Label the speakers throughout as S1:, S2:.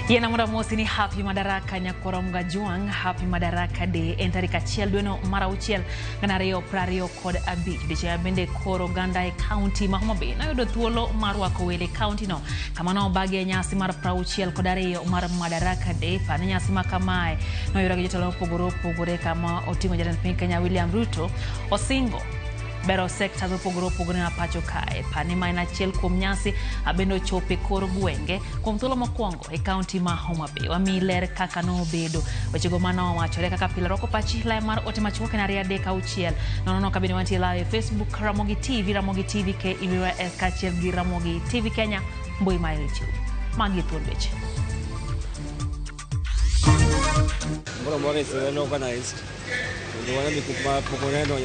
S1: Yiena mondo amosi ni Happy Madaraka nyakwara Mgajwang', Happy Madaraka Day en tarik 1 dweno mar 6 2025. Odiechieng' bende koro oganda e kaunti ma Homa Bay noyudo thuolo mar rwako welo e kaunti no kama nobagi e nyasi mar 62 mar Madaraka Day. Par ni nyasi ma kamae noyudo gi jotelo mopogore opogore kama oting'o jatend piny Kenya William Ruto osingo bero sectors mopogore opogore ma pacho kae. Par ni ma en achiel kuom nyasi bende ochopo e kor gwenge kuom thuolo mokwongo e kaunti ma Homa Bay. Wamiyi ler kaka nobedo wechego manowachore kaka pile. Rwako pachi lai mar ote machuok en 236 00 kabende wantie live e Facebook Ramogi TV, Ramogi TV KEVS kaachiel gi Ramogi TV Kenya mbui mar YouTube. Magi e thuond weche.
S2: Moro moro is well organized. Kendo wan e ma pok oneno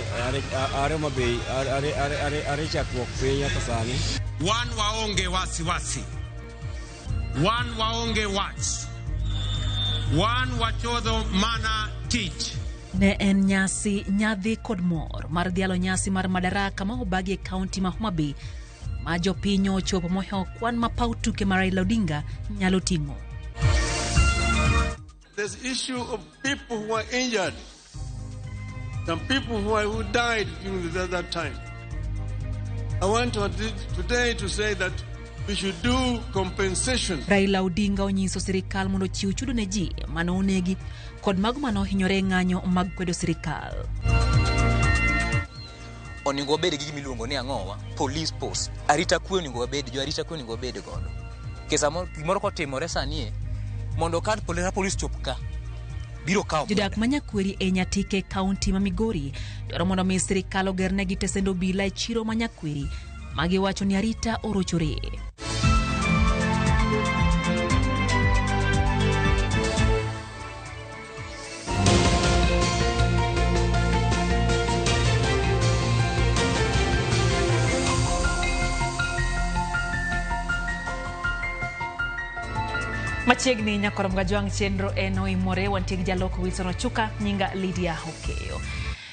S2: are Homa Bay are chakruok piny nyaka sani.
S3: Wan waonge wasiwasi, wan waonge wach, wan wachodho mana tich.
S1: Ne en nyasi nyadhi kod mor mar dhialo nyasi mar Madaraka ma obagi e kaunti ma Homa Bay ma jopiny ochopo mohewo kwan ma paw tuke ma Raila Odinga nyalo ting'o.
S4: There's issue of people who are injured, some people who died during that time. I want to today to say that we should do compensation.
S1: Raila Odinga onyiso sirikal mondo ochiw chudo ne ji mane onegi kod mago mane ohinyore e ng'anyo mag kwedo sirikal.
S5: Onego wabed gi gima iluongo ni ang'owa police post. Arita kwe onego wabed, jo arita kwe onego wabed godo. Nikech samoro gimoro kotimore sani e, mondo kad police chop ka, biro kawo
S1: Jodak ma Nyakweri e Nyatike kaunti ma Migori dwaro mondo mi sirikal ogernegi tesend obila e chiro ma Nyakweri ma giwacho ni arita orochore. Machiegni nyakwar Mgajwang' chenro en oimore wantie gi jaloko Wilson Ochuka nyinga Lydia Okeyo.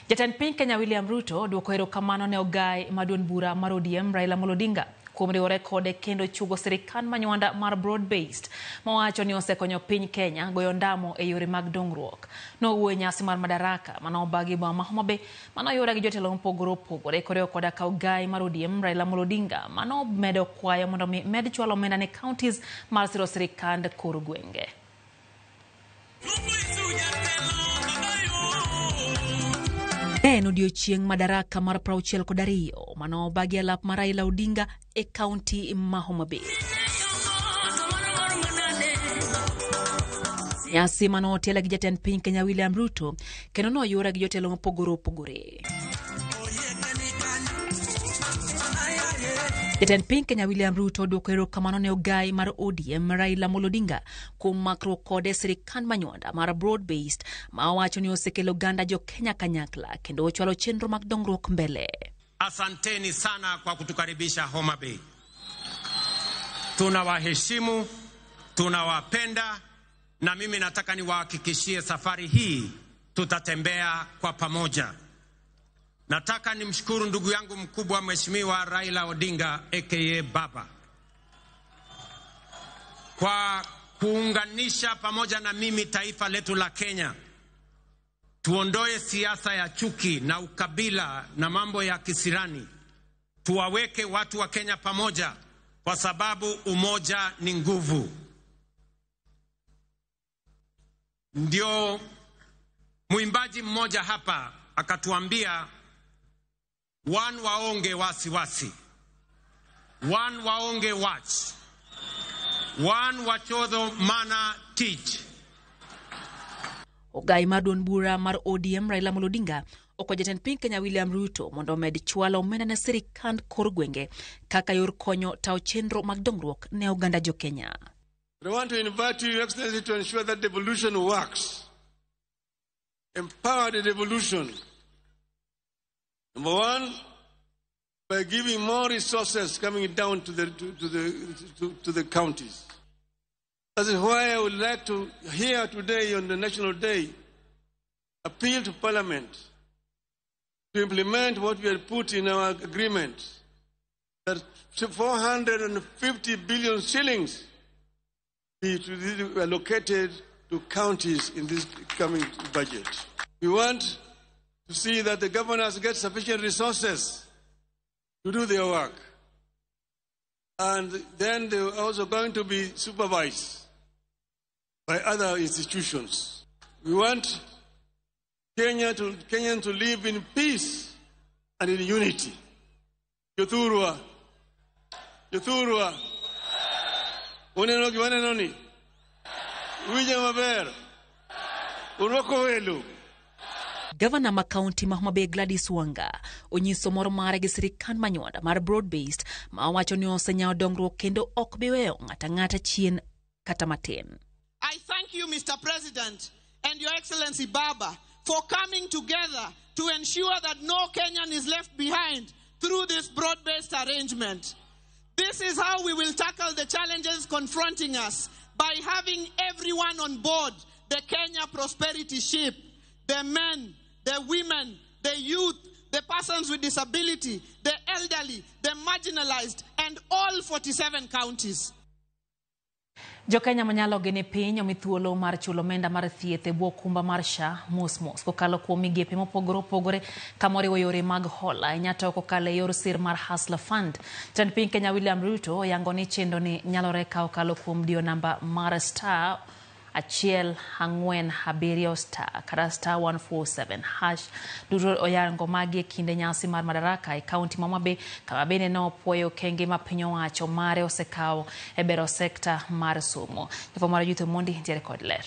S1: Jatend piny Kenya William Ruto duoko erokamano ne ogai ma duond bura mar ODM Raila Amolo Odinga kuom riwore kode kendo chugo sirikand manywanda mar broad based mowacho ni osekonyo piny Kenya goyo ndamo e yore mag dongruok. Nowuoyo e nyasi mar Madaraka manobagi e boma ma Homa Bay manoyude gi jotelo mopogore opogore koriwo koda ka ogai mar ODM Raila Amolo Odinga manomedo kwayo mondo mi med chwalo omenda ne counties mar siro sirikand kor gwenge. En odiochieng' Madaraka mar 62 manobagi e lap mar Raila Odinga e kaunti ma Homa Bay. Nyasi manotiele gi jatend piny Kenya William Ruto kendo noyuore gi jotelo mopogore opogore. Jatend piny Kenya William Ruto oduoko erokamano ne ogai mar ODM Raila Amolo Odinga kuom makruok kode e sirikand manywanda mar broad based ma owacho ni osekelo oganda jo Kenya kanyakla kendo ochwalo chenro mag dongruok mbele.
S3: Asanteni sana kwa kutukaribisha Homa Bay. Tunawaheshimu, tunawapenda na mimi nataka niwahakikishie safari hii tutatembea kwa pamoja. Nataka nimshukuru ndugu yangu mkubwa Mheshimiwa Raila Odinga aka Baba kwa kuunganisha pamoja na mimi taifa letu la Kenya. Tuondoe siasa ya chuki na ukabila na mambo ya kisirani. Tuwaweke watu wa Kenya pamoja kwa sababu umoja ni nguvu. Ndio mwimbaji mmoja hapa akatuambia wan waonge wasiwasi, wan waonge wach, wan wachodho mana tich.
S1: Ogai mar duond bura mar ODM Raila Amolo Odinga okwayo jatend piny Kenya William Ruto mondo omed chwalo omenda ne sirikand kor gwenge kaka yor konyo tayo chenro mag dongruok ne oganda jo Kenya.
S4: I want to invite you, Your Excellency, to ensure that devolution works. Empower the devolution. Number one, by giving more resources coming down to the counties. That is why I would like to hear today on the National Day appeal to Parliament to implement what we had put in our agreement, that 450 billion shillings be allocated to counties in this coming budget. We want to see that the governors get sufficient resources to do their work. And then they're also going to be supervised by other institutions. We want Kenyans to live in peace and in unity. Jothurwa, Jothurwa, uneno gima aneno ni? Winjo maber, urwako welo.
S1: Gavana ma kaunti ma Homa Bay Gladys Wanga onyiso mor mare gi sirikand manywanda mar broad based ma owacho ni osenyawo dongruok kendo ok bi weyo ng'ato ang'ata chien kata matin.
S6: I thank you, Mr. President, and Your Excellency Baba, for coming together to ensure that no Kenyan is left behind through this broad-based arrangement. This is how we will tackle the challenges confronting us, by having everyone on board the Kenya Prosperity Ship, the men, the women, the youth, the persons with disability, the elderly, the marginalized, and all 47 counties.
S1: Jokenya manyalo gi ni piny omi thuolo mar chulo omenda mar thieth e bwo okumba mar SHA mos mos kokalo kuom migepe mopogore opogore kamoriwo yore mag hola ahinya to kokalo e yor sir mar Hustler Fund. Jatend piny Kenya William Ruto oyango ni chenro ni nyalore ka okalo kuom diyo namba mar star 147 star kata star 147 hash. Duto oyango magi e kinde nyasi mar Madaraka e kaunti ma Homa Bay kama bende ne opuoyo okenge ma piny owacho mare osekawo e bero sekta mar somo. Jafwambo mar Judith Omondi nitiere kod ler.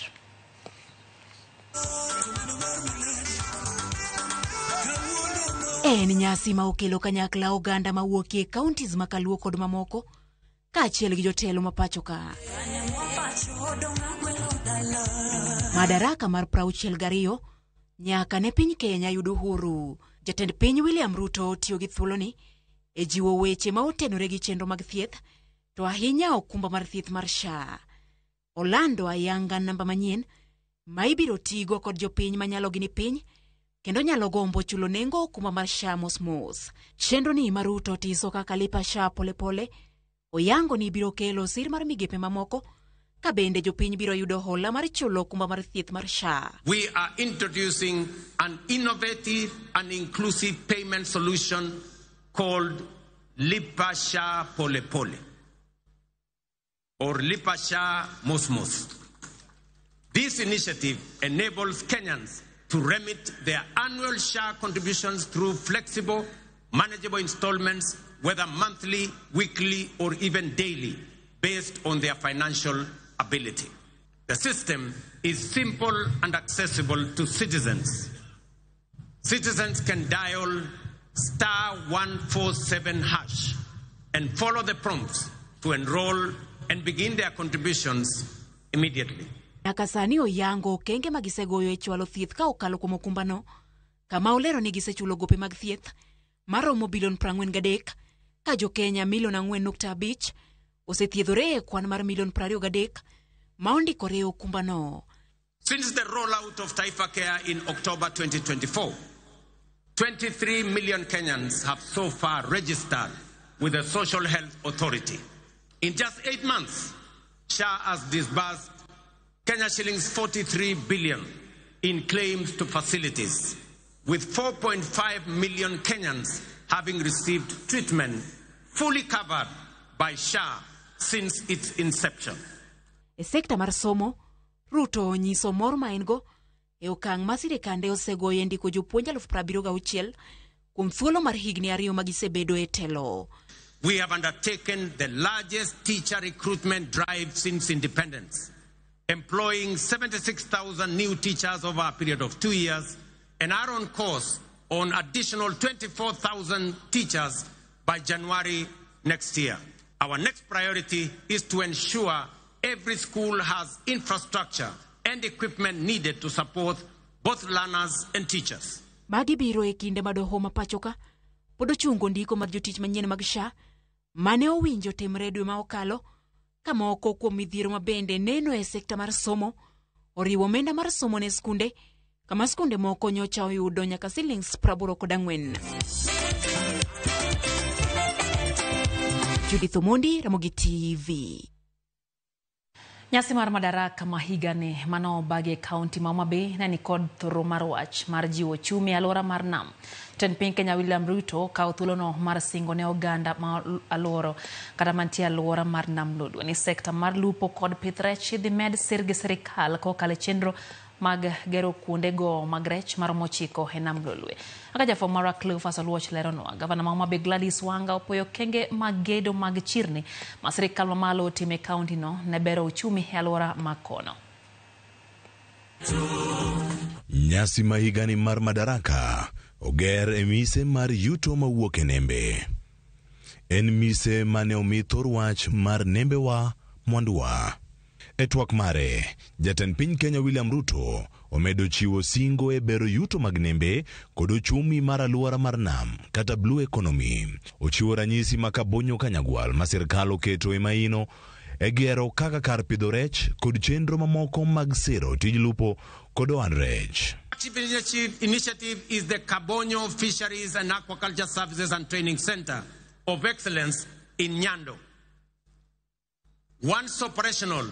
S7: En nyasi ma okelo kanyakla oganda mawuok e counties ma Kaluo kod mamoko kaachiel gi jotelo ma pacho ka. Madaraka mar 62 nyaka ne piny Kenya yud uhuru. Jatend piny William Ruto tiyo gi thuoloni e jiwo weche ma otenore gi chenro mag thieth to ahinya okumba mar thieth mar SHA. Olando ayanga namba manyien ma ibiro tigo kod jopiny manyalo gi ni piny kendo nyalo gombo chulo nengo okumba mar SHA mos mos. Chenro ni ma Ruto tiso kaka lipa SHA polepole oyango ni biro kelo sir mar migepe mamoko ka bende jopiny biro yudo hola mar chulo okumba mar thieth mar SHA.
S3: We are introducing an innovative and inclusive payment solution called Lipa SHA Pole Pole or Lipa SHA Mos Mos. This initiative enables Kenyans to remit their annual SHA contributions through flexible, manageable installments, whether monthly, weekly, or even daily, based on their financial ability. The system is simple and accessible to citizens. Citizens can dial star 147 hash and follow the prompts to enroll and begin their contributions immediately.
S7: Nyaka sani oyango okenge ma gisegoyo e chwalo thieth ka okalo kuom okumbano, kama olero ni gisechulo gope mag thieth maromo bilion 43 ka jo-Kenya milion 4.5 osethiedhore e kwan mar milion 23 ma ondikore e okumbano.
S3: Since the rollout of Taifa Care in October 2024, 23 million Kenyans have so far registered with the Social Health Authority. In just 8 months, SHA has disbursed Kenya shillings 43 billion in claims to facilities, with 4.5 million Kenyans having received treatment fully covered by SHA since its inception.
S7: E sekta mar somo, Ruto onyiso mor ma en-go e okang' ma sirikande osegoyo e ndiko jopuonj 76,000 kuom thuolo mar higni 2 ma gisebedo e telo.
S3: We have undertaken the largest teacher recruitment drive since independence, employing 76,000 new teachers over a period of 2 years, and are on course on additional 24,000 teachers by January next year. Our next priority is to ensure every school has infrastructure and equipment needed to support both learners and teachers.
S7: Magi biro e kinde ma doho ma pacho ka pod ochungo ndiko mar jotich manyien mag SHA mane owinjo timre dwe ma okalo, ka moko kuom midhiero ma bende neno e sekta mar somo oriwo omenda mar somo ne skunde, kama skunde moko nyocha oyudo nyaka silings 84. Judith Omondi, Ramogi TV.
S1: Nyasi mar Madaraka ma higani manobagi e kaunti ma Homa Bay ne nikod thoro mar wach mar jiwo ochumi e alwora mar nam. Jatend piny Kenya William Ruto kawo thuolono mar singo ne oganda ma aluoro kata mantie alwora mar nam Lolwe ni sekta mar lupo kod pith rech idhi med sir gi sirikal kokalo e chenro mag gero kuonde go mag rech maromo 9 e nam Lolwe. Kaka jafwambo marwa Cleophas Oluoch leronwa, gavana ma Homa Bay Gladys Wanga opoyo okenge mag gedo mag chirni ma sirikal mamalo otimo e kaunti no ne bero uchumi e alwora ma kono.
S8: Nyasi ma higani mar Madaraka oger e mise mar yuto mawuok e nembe. En mise mane omi thor wach mar nembewa mwanduwa. E twak mare, jatend piny Kenya William Ruto omedo chiwo singo e bero yuto mag nembe kod ochumi mar alwora mar nam kata blue economy. Ochiwo ranyisi ma Kabonyo Kanyagwal ma sirkal oketo e maino e gero kaka kar pidho rech kod chenro mamoko mag siro tij lupo kod ohand rech.
S3: Initiative is the Kabonyo Fisheries and Aquaculture Services and Training Center of Excellence in Nyando. Once operational,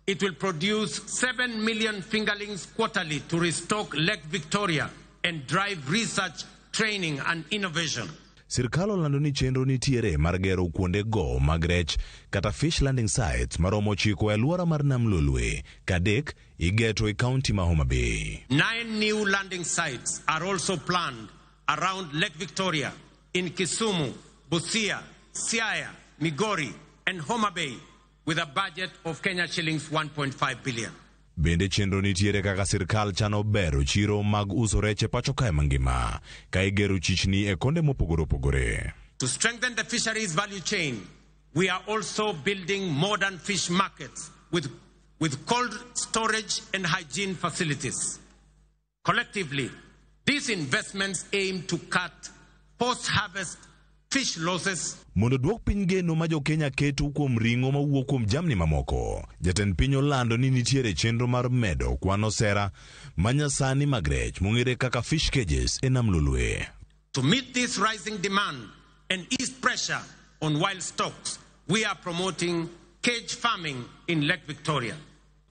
S3: it will produce 7 million fingerlings quarterly to restock Lake Victoria and drive research, training and innovation.
S8: Sirkal olando ni chenro nitiere mar gero kuonde go mag rech kata fish landing sites maromo 9 e alwora mar nam Lolwe, ka 3 igeto e kaunti ma Homa Bay.
S3: 9 new landing sites are also planned around Lake Victoria in Kisumu, Busia, Siaya, Migori and Homa Bay with a budget of Kenya shillings 1.5 billion.
S8: Bende chenro nitiere kaka sirkal chano bero chiro mag uso rech e pacho kae mangima ka igero chichni e konde mopogore opogore.
S3: To strengthen the fisheries value chain, we are also building modern fish markets with cold storage and hygiene facilities. Collectively, these investments aim to cut post-harvest fish losses.
S8: Mondo duok piny geno ma jo-Kenya keto kuom ring'o mawuok kuom jamni mamoko, jatend piny olando ni nitiere chenro mar medo kwan osera manyasani mag rech mong'ere kaka fish cages e nam Lolwe.
S3: To meet this rising demand and ease pressure on wild stocks, we are promoting cage farming in Lake Victoria.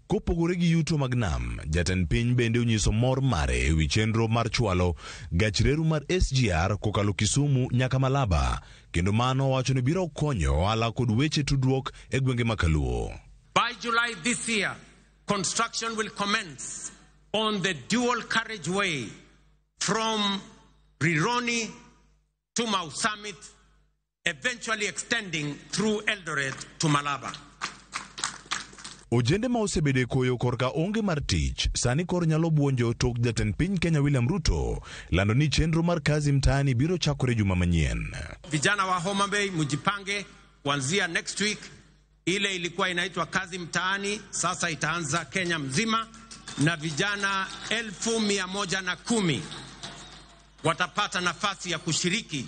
S8: Kopogore gi yuto mag nam, jatend piny bende onyiso mor mare ewi chenro mar chwalo gach reru mar SGR kokalo Kisumu nyaka Malaba, kendo mano owacho ni biro konyo ohala kod weche tudruok e gwenge ma Kaluo.
S3: By July this year, construction will commence on the dual carriageway from Rironi to Mau Summit, eventually extending through Eldoret to Malaba.
S8: Ojende ma osebedo e koyo korka onge mar tich sani koro nyalo buonjo tok jatend piny Kenya William Ruto lando ni chenro mar kazi mtaani biro chakore juma manyien.
S3: Vijana wa Homa Bay mujipange kuanzia next week. Ile ilikuwa inaitwa kazi mtaani sasa itaanza Kenya mzima, na vijana 110,000 watapata nafasi ya kushiriki.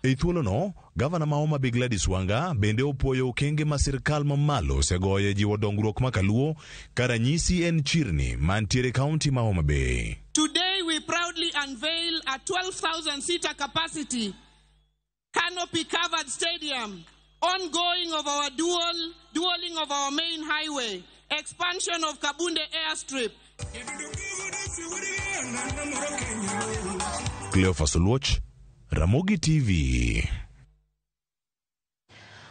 S8: E thuolono, gavana ma Homa Bay Gladys Wanga bende opuoyo okenge ma sirkal mamalo osegoyo e jiwo dongruok ma Kaluo ka ranyisi en chirni mantiere kaunti ma Homa Bay.
S6: Today we proudly unveil a 12,000 seater capacity canopy covered stadium, ongoing of our dualing of our main highway, expansion of Kabunde airstrip.
S8: Cleophas Oluoch, Ramogi TV.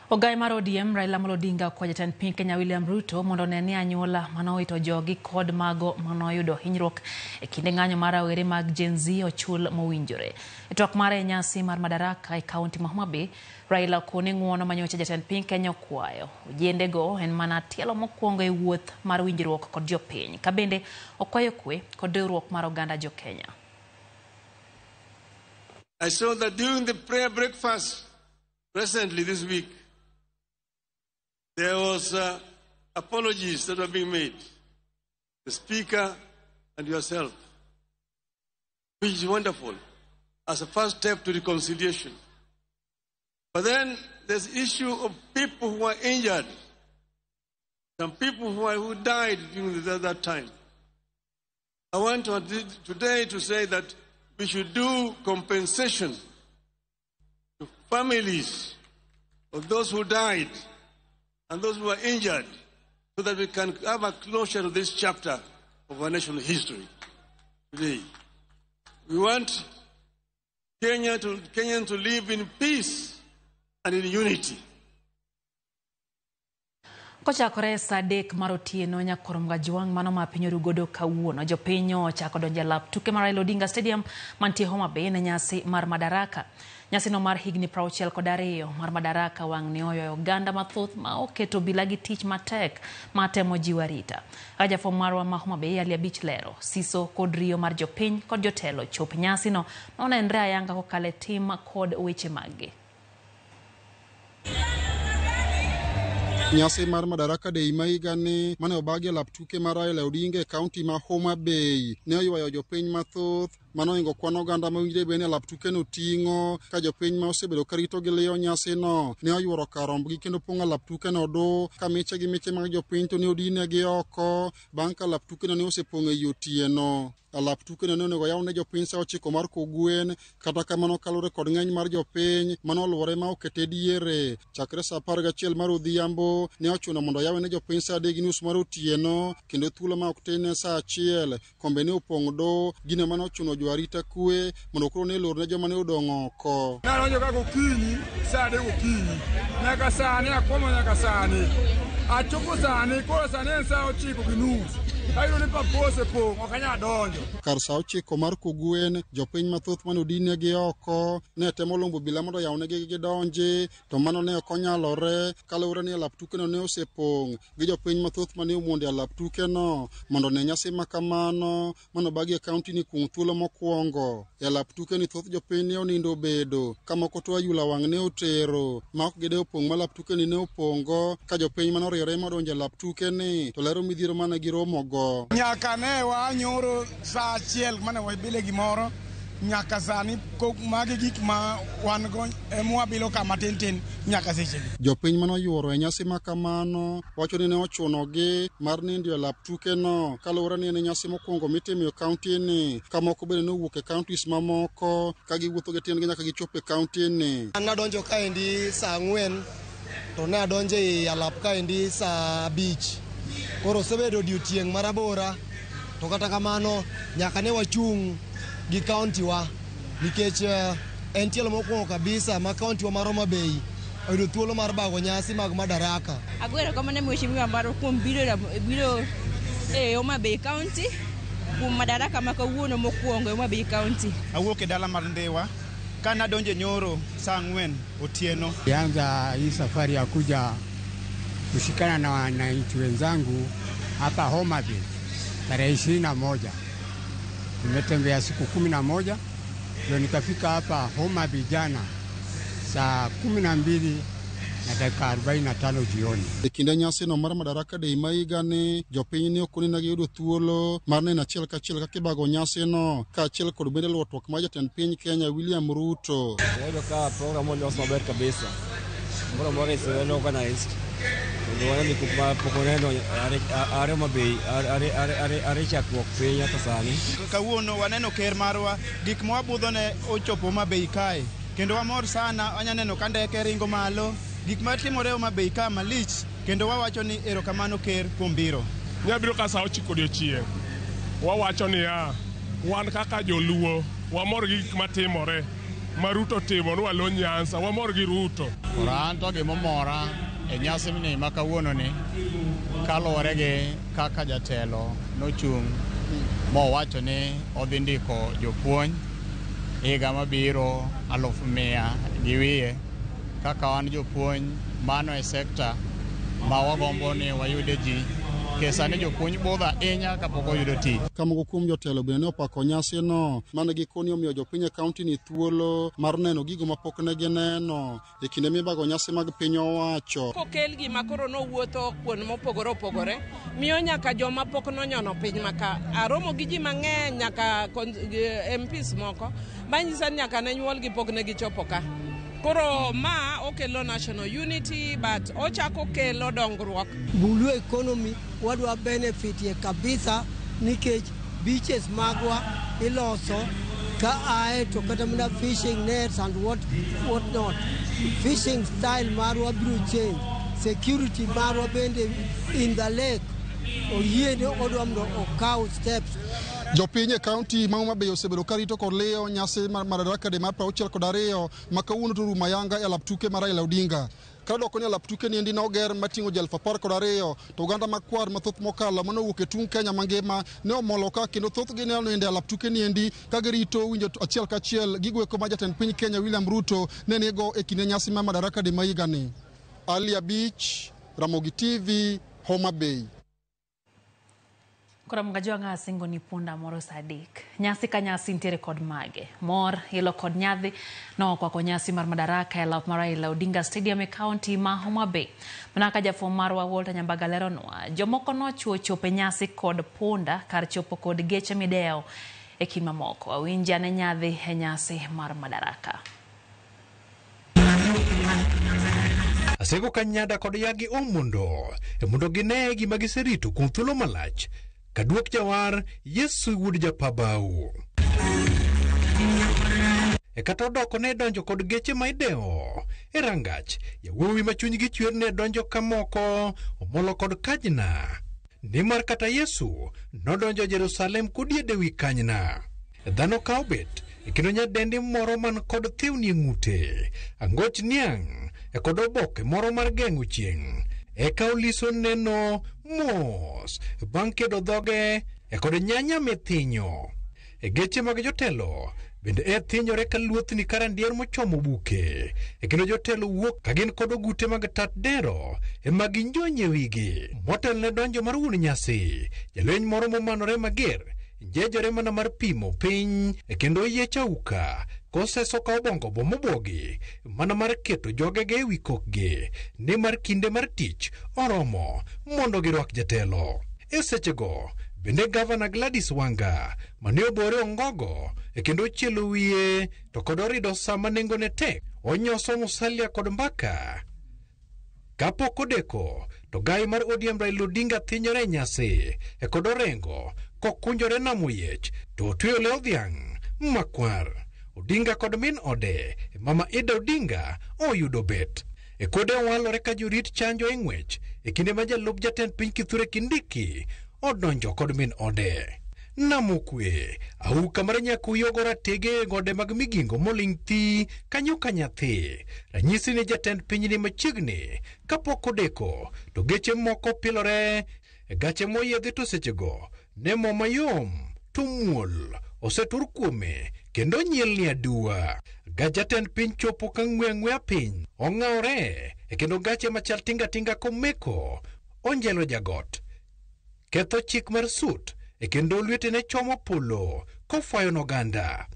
S1: Ogai mar ODM Raila Amolo Odinga okwayo jatend piny Kenya William Ruto mondo one ni anyuola manowito jogi kod mago manoyudo hinyruok e kinde ng'anyo mar rawere mag Gen Z ochul mowinjore. E twak mare e nyasi mar Madaraka e kaunti ma Homa Bay, Raila okone ng'uono manyocha jatend piny Kenya okwayo. Ojendego en mana tielo mokwongo e wuoth mar winjruok kod jopiny, ka bende okwayo kwe kod riwruok mar oganda jo Kenya.
S4: I saw that during the prayer breakfast recently this week, there was apologies that were being made, the speaker and yourself, which is wonderful as a first step to reconciliation. But then there's the issue of people who are injured, some people who died during that time. I want to today to say that we should do compensation to families of those who died and those who were injured, so that we can have a closure to this chapter of our national history today. We want Kenyans to live in peace and in unity.
S1: Kochakore saa 3 mar otieno Nyakoro Mgajwang' mano ma piny orugodo kawuono. Jopiny ochako donjo e lap tuke mar Raila Odinga Stadium mantie Homa Bay ne nyasi mar Madaraka. Nyasino mar higni 62 mar Madaraka wang' ne oyoyo oganda mathoth ma oketo obila gi tich matek matemo jiwo arita. Jafwambo marwa ma Homa Bay Ali Abich lero siso kod riyo mar jopiny kod jotelo chop nyasino nonenre ayanga kokalo e tim kod weche maggi.
S9: Nyasi mar Madaraka Day ma higani mane obagi e lap tuke mar Raila Odinga e kaunti ma Homa Bay ne oywayo jopiny mathoth manohingo kwan oganda mowinjore bed ni lap tukeno ting'o ka jopiny ma osebedo karito gi liyo nyasino ne oyuoro kar rombgi kendo pong'o lap tukeno do ka miche gi miche mag jopiny to ne odinegi oko bang' ka lap tukeno ne osepong' ei otieno. Alap tukeno ne onego yaw ne jopiny sa 9 mar kogwen, kata kamano kaluwore kod ng'eny mar jopiny mane oluwore ma okete diere. Chakre sa 11 mar odhiambo ne ochuno mondo yawe ne jopiny sa 3:30 mar otieno kendo thuolo ma ok tin ne sa 1 kombe ne opong' do gino mane ochuno jo arita kwe mondo koro ne lor ne joma ne odong' oko.
S10: Nadonjo ka gokinyi sa 3 gokinyi nyaka sani akwamo nyaka sani achopo sani koro sani en sa 9:30 ayudo ni papose pong' ok anyal donjo.
S9: Kar sa 9 mar kogwen jopiny mathoth mane odinegi oko ne temo lombo obila mondo oyawnegi gidonji to mano ne ok onyalore kaluwore ni alap tukeno ne osepong' gi jopiny mathoth mane omondo e alap tukeno mondo ne nyasi ma kamano mane obagi e kaunti ni kuom thuolo mokwongo. E alap tukeni thoth jopiny ne onindo obedo ka moko to ayula wang' ne otero ma ok gidewo pong' ma alap tukeni ne opong'go ka jopiny mane oriere modonjo e alap tukeni to lero midhiero mane giromogo.
S10: Nyaka ne wanyoro sa 1 mane wabile gimoro nyaka sani magi gik ma wan go emwabilo kama tin tin nyaka sechegi.
S9: Jopiny mane oyuoro e nyasi ma kamano wacho ni ne ochunogi mar nindo e lap tukeno kaluwore ni en nyasi mokwongo mitimo e kaunti ni ka moko bende nowuok e kauntis mamoko ka giwuotho gi tiendgi nyaka gichop e kaunti ni.
S11: An nadonjo kaendi sa 4 to ne adonjo e alap kaendi sa 5. Koro osebedo odiochieng' marabora to kata kamano nyaka ne wachung' gi kaunti wa nikech en tielo mokwongo kabisa ma kaunti wa mar Homa Bay oyudo thuolo mar bago nyasi mag Madaraka.
S12: Agoyo erokamano ne mheshimiwa marwa kuom biro e Homa Bay County kuom Madaraka ma kawuono mokwongo e Homa Bay County.
S13: Awuok e dala mar Ndhiwa ka nadonjo nyoro saa 4 otieno.
S14: Anza hii safari ya kuja kushikana na wananchi wenzangu hapa Homa Bay tarehe 21. Nimetembea siku 11 ndio nikafika hapa Homa Bay jana saa 12:45 jioni.
S9: E kinde nyasino mar Madaraka Day ma higani jopiny ne okoni ne giyudo thuolo mar neno achiel kachiel kaka ibago nyasino kaachiel kod bende luwo twak mar jatend piny Kenya William Ruto.
S2: Wayudo ka program olos maber kabisa. Moro moro is well organized. Kendo waneno gik ma pok waneno are Homa Bay are chakruok piny nyaka sani.
S13: Kawuono waneno ker marwa gik mwabudho ne ochopo Homa Bay kae kendo wamor sana wanya neno ka ndeke ringo malo gik matimore Homa Bay ka malich kendo wawacho ni erokamano ker kuom biro.
S15: Nyabiro ka sa 9 odiochieng' wawacho niya wan kaka joluo wamor gi gik matimore ma Ruto timo ni walo Nyanza wamor gi Ruto.
S14: Koro an to gimomora e nyasi ni ma kawuono ni kaluwore gi kaka jatelo nochung' mowacho ni odhi ndiko jopuonj higa mabiro 100,000 kaka wan jopuonj mano e sekta ma wagombo ni wayude ji Sani jopuonj budho ahinya kapok oyudo tich.
S9: Ka moko kuom jotelo bende ne opako nyasino mane gikoni omiyo jopiny e kaunti ni thuolo mar neno gigo mapok ne gineno e kinde mibago nyasi mag piny owacho.
S16: Kokel gima koro nowuotho kuond mopogore opogore miyo nyaka joma pok nonyono piny maka aromo gi ji mang'eny nyaka MPs moko manyisa ni nyaka ne nyuolgi pok ne gichopo ka. Koro ma okelo national unity but ochako kelo dongruok.
S17: Bulu economy wadwa benefit ye kabisa nikech beaches magwa iloso ka ae to kata mana fishing nets and what not. Fishing style marwa biro change. Security marwa bende in the lake oyie ni odwa mondo okaw steps.
S9: Jopiny e kaunti ma Homa Bay osebedo karito kod liyo nyasi mar Madaraka Day mar 62 ma kawuono to orumo ayanga e alap tuke mar Raila Odinga. Kadoko ni alap tuke niendi ne oger mating'o ji 12,000 to oganda makwar mathoth mokalo manowuok e tung' Kenya mangima ne omolo ka kendo thothgi ne onindo e alap tuke niendi ka girito winjo achiel kachiel gigo eko ma jatend piny Kenya William Ruto ne nigo e kinde nyasi mar Madaraka Day ma higani. Ali Abich, Ramogi TV, Homa Bay.
S1: Koro Mgajwang'a asingo ni punda moro saa 3. Nyasi ka nyasi nitiere kod mage. Mor, ilo kod nyadhi nokwako nyasi mar Madaraka e lap mar Raila Odinga Stadium e kaunti ma Homa Bay. Mana ka jafwambo marwa Walter Nyambaga leronwa, jomoko nochuo chopo e nyasi kod punda kar chopo kod geche midewo e kind mamoko. Awinji ane nyadhi e nyasi mar Madaraka.
S18: Asego Kanyada kod Yagi Omondo mondo gine gima giserito kuom thuolo malach kaduok jawar Yesu wuod Japabau. E kata odoko ne donjo kod geche ma idewo e rangach, yawuowi ma chunygi chwer ne donjo kamoko omolo kod kanyna. Nimar kata Yesu nodonjo Jerusalem kodiede wi kanyna. Dhano ka obet e kendo nyadendi moro man kod thiwni e ng'ute, angoch niang' e kod oboke moro mar geng'o chieng'. Eka oliso neno mos bang' kedo dhoge e kod nyanya mithinyo. E geche mag jotelo bende e thinyore ka luothni karandier mochomo buke. E kendo jotelo wuok ka gin kod ogute mag tat dero ema ginjonye wigi. Motel ne donjo mar wuon nyasi, jalweny moro momanore mager njejore mana mar pimo piny e kendo oyiech auka koseso ka obongo bomobuogi mana mar keto jogege e wi kokgi nimar kinde mar tich oromo mondo girwak jatelo. E sechego bende gavana Gladys Wanga mane obore ongogo e kendo ochielo wiye to kod orido sama nengone tek onyoso Musalia kod mbaka. Kapok odeko to gai mar ODM Raila Odinga thinyore e nyasi e kod orengo kokunjore nam oyiech to otweyo lew dhiang' makwar. Odinga kod min ode Mama Ida Odinga oyudo bet. E kode owalore ka jorit chanjo e ng'wech e kinde ma jalup jatend piny Kithure Kindiki odonjo kod min ode. Namokwe, auka mar nyakuyo go ratege e gode mag Migingo moling' thi kanyo ka nyathi. Ranyisi ni jatend piny ni machiegni kapok odeko to geche moko pilore gache moyiedhi to sechego ne mo mayom to muol osetur kuome kendo nyielni aduwa. Gach jatend piny chopo ka ng'we ang'weya piny ong'awore e kendo gache machal tinga tinga komeko onjelo jagot. Ketho chik mar sut e kendo lwetene chomo polo kofwayo noganda.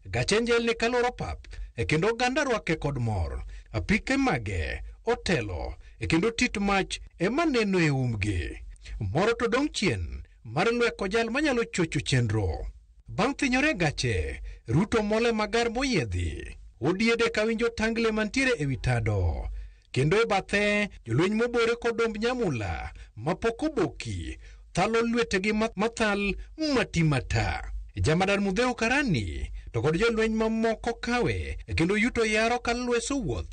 S18: Gache njelni kaloro pap e kendo oganda rwake kod mor. Apike mage otelo e kendo tit mach ema neno e umgi. Moro to dong' chien mar lweko jal manyalo chocho chenro. Bang' thinyore gache, Ruto mole magar moyiedhi. Odiede kawinjo tangle mantiere ewi tado. Kendo e bathe, jolweny mobore kod domb nyamula mapok oboki thalo lwetegi mathal mati mata. Jamadar Mudheu Karani to kod jolweny mamoko kawe kendo yuto yaro ka lweso wuoth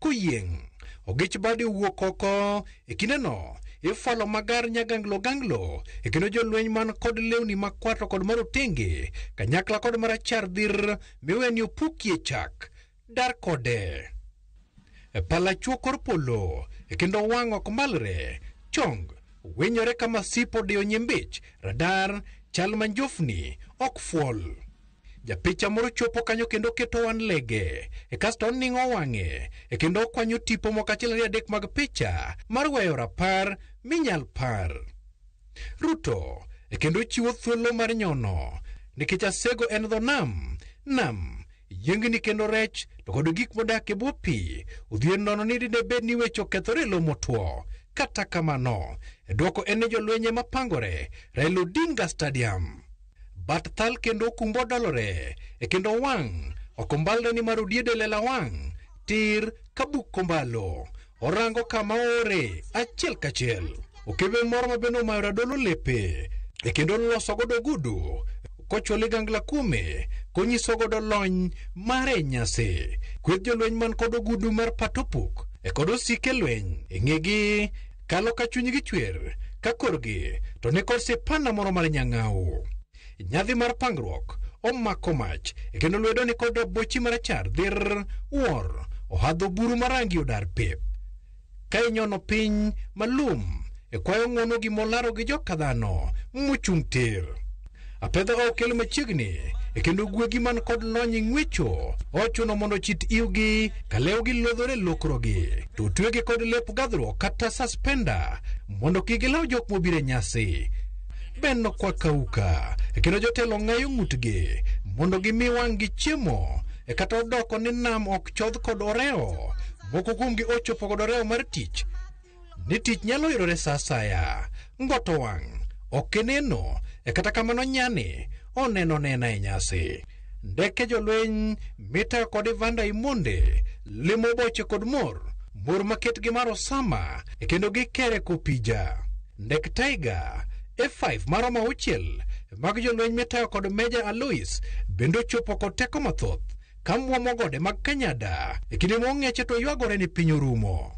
S18: koyieng'. Ogich bade owuok oko e kindeno ifwalo magar nyaganglo ganglo e kendo jolweny man kod lewni makwar to kod marotenge kanyakla kod marachar dhir miweni opukie chak dar kode. Pala chuo kor polo e kendo wang' ok malre chong winyore ka masip odiyo nyimbich radar chal manjofni ok fuol. Japicha moro chopo kanyo kendo keto wan lege e kasto oning'o wang'e e kendo okwanyo tipo moko achiel ariyo adek mag picha mar weyo rapar minyal par. Ruto e kendo chiwo thuolo mar nyono nikech Asego en dho nam nam yiengni kendo rech to kod gik modak e bwo pi odhier nono ni dine bed ni weche okethore e lowo motwo. Kata kamano, e dwoko en ni jolweny ema pangore Raila Odinga Stadium. Bat thal kendo okumbo dolore e kendo wang' ok ombalre ni mar odiede lela wang' tir ka buk kombalo. Orango kama oore achiel kachiel. Okebe moro ma bende omayo radolo lepe e kendo oloso godo ogudu kochwo ligangla kuome konyiso godo lony mare e nyasi. Kweth jolweny man kod ogudu mar patopuk E kod osike lweny e ng'egi kalo ka chunygi chwer ka korgi to ni kod sipana moro mar nyang'au. Nyadhi mar pangruok omako mach e kendo lwedo ni kod bochi marachar dhir wuor ohadho buru marangi odar pep. Ka inyono piny malum e kwayo ng'uono gimolaro gi joka dhano mochung' tir. Apedha okel machiegni e kendo gwegi man kod lony e ng'wecho ochuno mondo chit iwgi ka lewgi lodhore lokrogi to twegi kod lep gadhruok kata suspender mondo kik gilaw jok mobiro e nyasi. Ben nokwakauka e kendo jotelo ng'ayo ng'utgi mondo gimi wang'gi chiemo e kata odoko ni nam ok chodh kod oreo. Moko kuomgi ochopo kod oreo mar tich ni tich nyalo yudore sa asaya. Ngoto wang' ok eneno e kata kamano nyani oneno nena e nyasi. Ndeke jolweny mitayo kod Ivanda Imonde limo boche kod mor mor maket gi mar Osama e kendo gikere kopija. Ndek Tiger F5 maromo 6 mag jolweny mitayo kod Meja Alois bende ochopo kod teko mathoth ka muomo gode mag Kanyada e kinde mong'eche to ywagore ni piny orumo.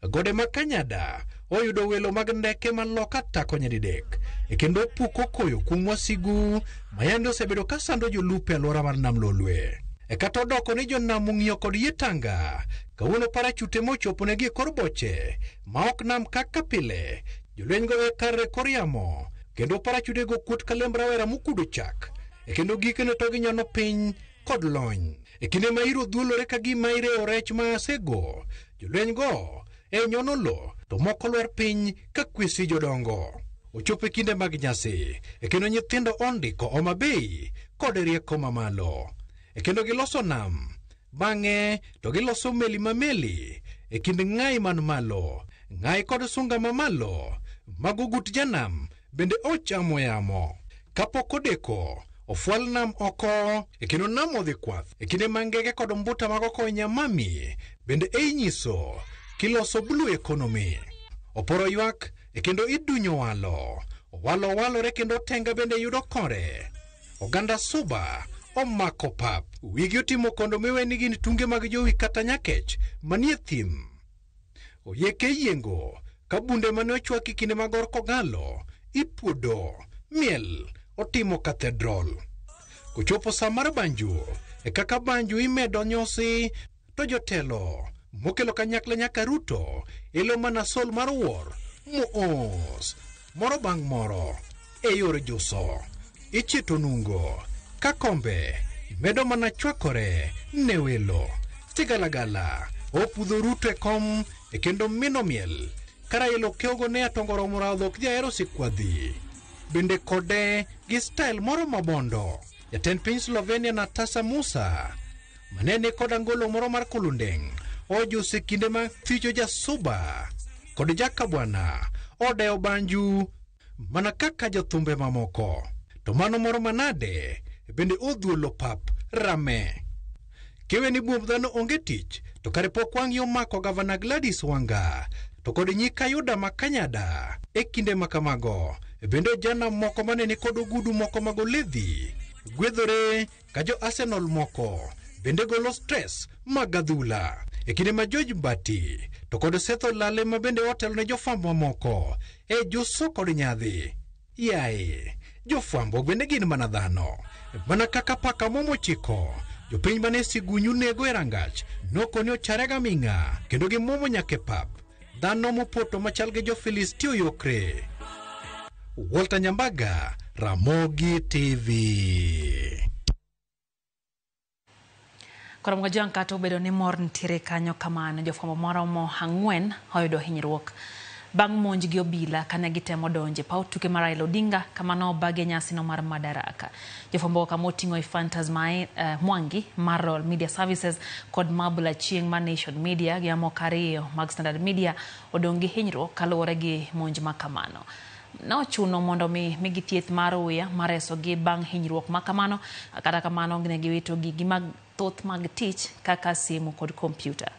S18: Gode mag Kanyada oyudo welo mag ndeke maloka tako nyadidek e kendo puko koyo kuom wasigu mayande osebedo ka sando jolupo e alwora mar Nam Lolwe. E kata odoko ni jonam ong'iyo kod yie tanga, kawuono parachute mochopo negi e kor boche ma ok nam kaka pile, jolweny go e kar kor yamo kendo parachute go kuot ka lemb rawera mokudo chak e kendo gikone to ginyono piny kod lony. E kinde ma iro dhuolore ka gima irewo rech ma asego, jolweny go e nyono lo to moko lwar piny ka kwesi jodongo. Ochopo e kinde mag nyasi e kendo nyithindo ondiko Homa Bay kod rieko mamalo. E kendo giloso nam, bang'e to giloso meli ma meli e kind ng'ai man malo, ng'ai kod sunga mamalo, mago gut janam bende ochamo yamo. Kapok odeko, ofwal nam oko e kendo nam odhi kwath e kinde ma ngege kod mbuta mag oko e nyamami bende e inyiso kiloso blue economy. Oporo ywak e kendo idunyo walo, owalo walore kendo tenga bende yudo kore. Oganda Suba omako pap, wigi otimo kondo miwe ni gin tunge mag jowi kata nyakech manie thim. Oyieke yiengo ka bunde mane ochwaki kinde mag or kogalo ipuodo miel otimo cathedral. Kochopo sa mar banju e kaka banju imedo nyosi to jotelo mokelo kanyakla nyaka Ruto elo mana sol mar wuor moos moro bang' moro e yor juso. Ichito nungo ka kombe medo mana chwakore ne welo. Sigalagala opudho Ruto e kom e kendo mino miel ka Raila okewgo ne atongoro moradho ok jahero sikwadhi. Bende kode gi style moro mabondo. Jatend piny Slovenia Natasa Musa mane ni kod angolo moro mar kulundeng' ojuso e kinde ma Fijo Jasuba kod Jakabwana odewo banju mana kaka jothumbe mamoko. To mano moro manade bende odhuolo pap rame. Kiwe ni buomb dhano onge tich to kare pok wang'i omako gavana Gladys Wanga to kod nyi Kayuda ma Kanyada e kinde ma kamago. Bende ojana moko mane ni kod ogudu moko mag oledhi gwedhore ka jo Arsenal moko bende golo stress mag adhula. E kinde ma George Mbati to kod Seth Olale ma bende otelo ne jofwambo mamoko e juso kod nyadhi. Yaye, jofwambo bende gin mana dhano. Mana kaka paka momo chiko, jopiny mane sigunyu nego e rangach nokoni ochare gaming'a kendo gimomo nyaka e pap. Dhano mopoto machal gi jo-Filistio yokre. Walter Nyambaga, Ramogi TV.
S1: Koro Mgajwang' kata obedo ni mor nitiere kanyo kamano, jofwambo moromo 4 oyudo hinyruok bang' monj gi obila kane gitemo donjo e paw tuke mar Raila Odinga kama nobage nyasino mar Madaraka. Jofwambo kama oting'o Ephantus Mwangi mar Royal Media Services kod Mabula Achieng' mar Nation Media gi mamoko 2 mag Standard Media odong' gi hinyruok kaluwore gi monj ma kamano. Nochuno mondo mi migi thieth mar uya mar resogi bang' hinyruok ma kamano, kata kamano ne giwito gigi mag thoth mag tich kaka simu kod kompyuta.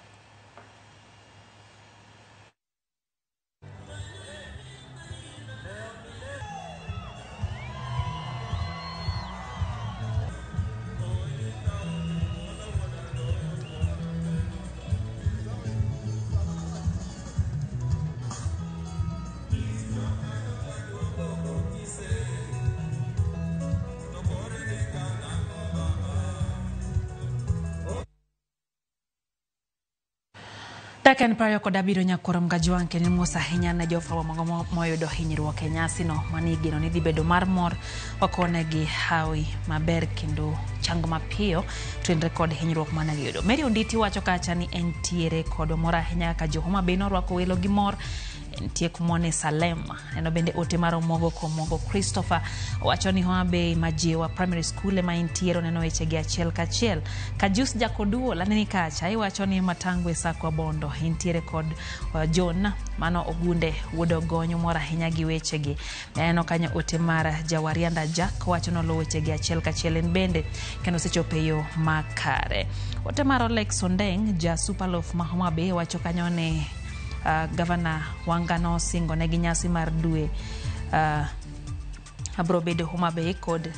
S1: Dakika en 27 nyakoro Mgajwang' kendo mos ahinya ne jofwambo mago moyudo hinyruok e nyasino mane igeno ni dhi bedo mar mor wakonegi hawi maber kendo chango mapiyo tuenre kod hinyruok mane giyudo. Mary Onditi wacho kacha ni entiere kod mor ahinya kaka jo Homa Bay norwako welo gi mor nitie kumone Salem. Neno bende ote mar Omogo Komogo Christopher wacho ni Homa Bay Majiwa Primary School ema entiere oneno weche gi achiel kachiel. Kajus Jakoduol aneni kacha iwacho ni Matangwe Sakwa Bondo entiere kod John mano Ogunde wuod Ogonyo mor ahinya gi wechegi. Aneno kanyo ote mar Jawarianda Jack wacho nolo weche gi achiel kachiel en bende kendo osechopo e yo makare. Ote mar Olex Ondeng ja Superloaf ma Homa Bay wacho kanyo ni Gavana Wanga nosingo negi nyasi mar dwe abro bedo Homa Bay kod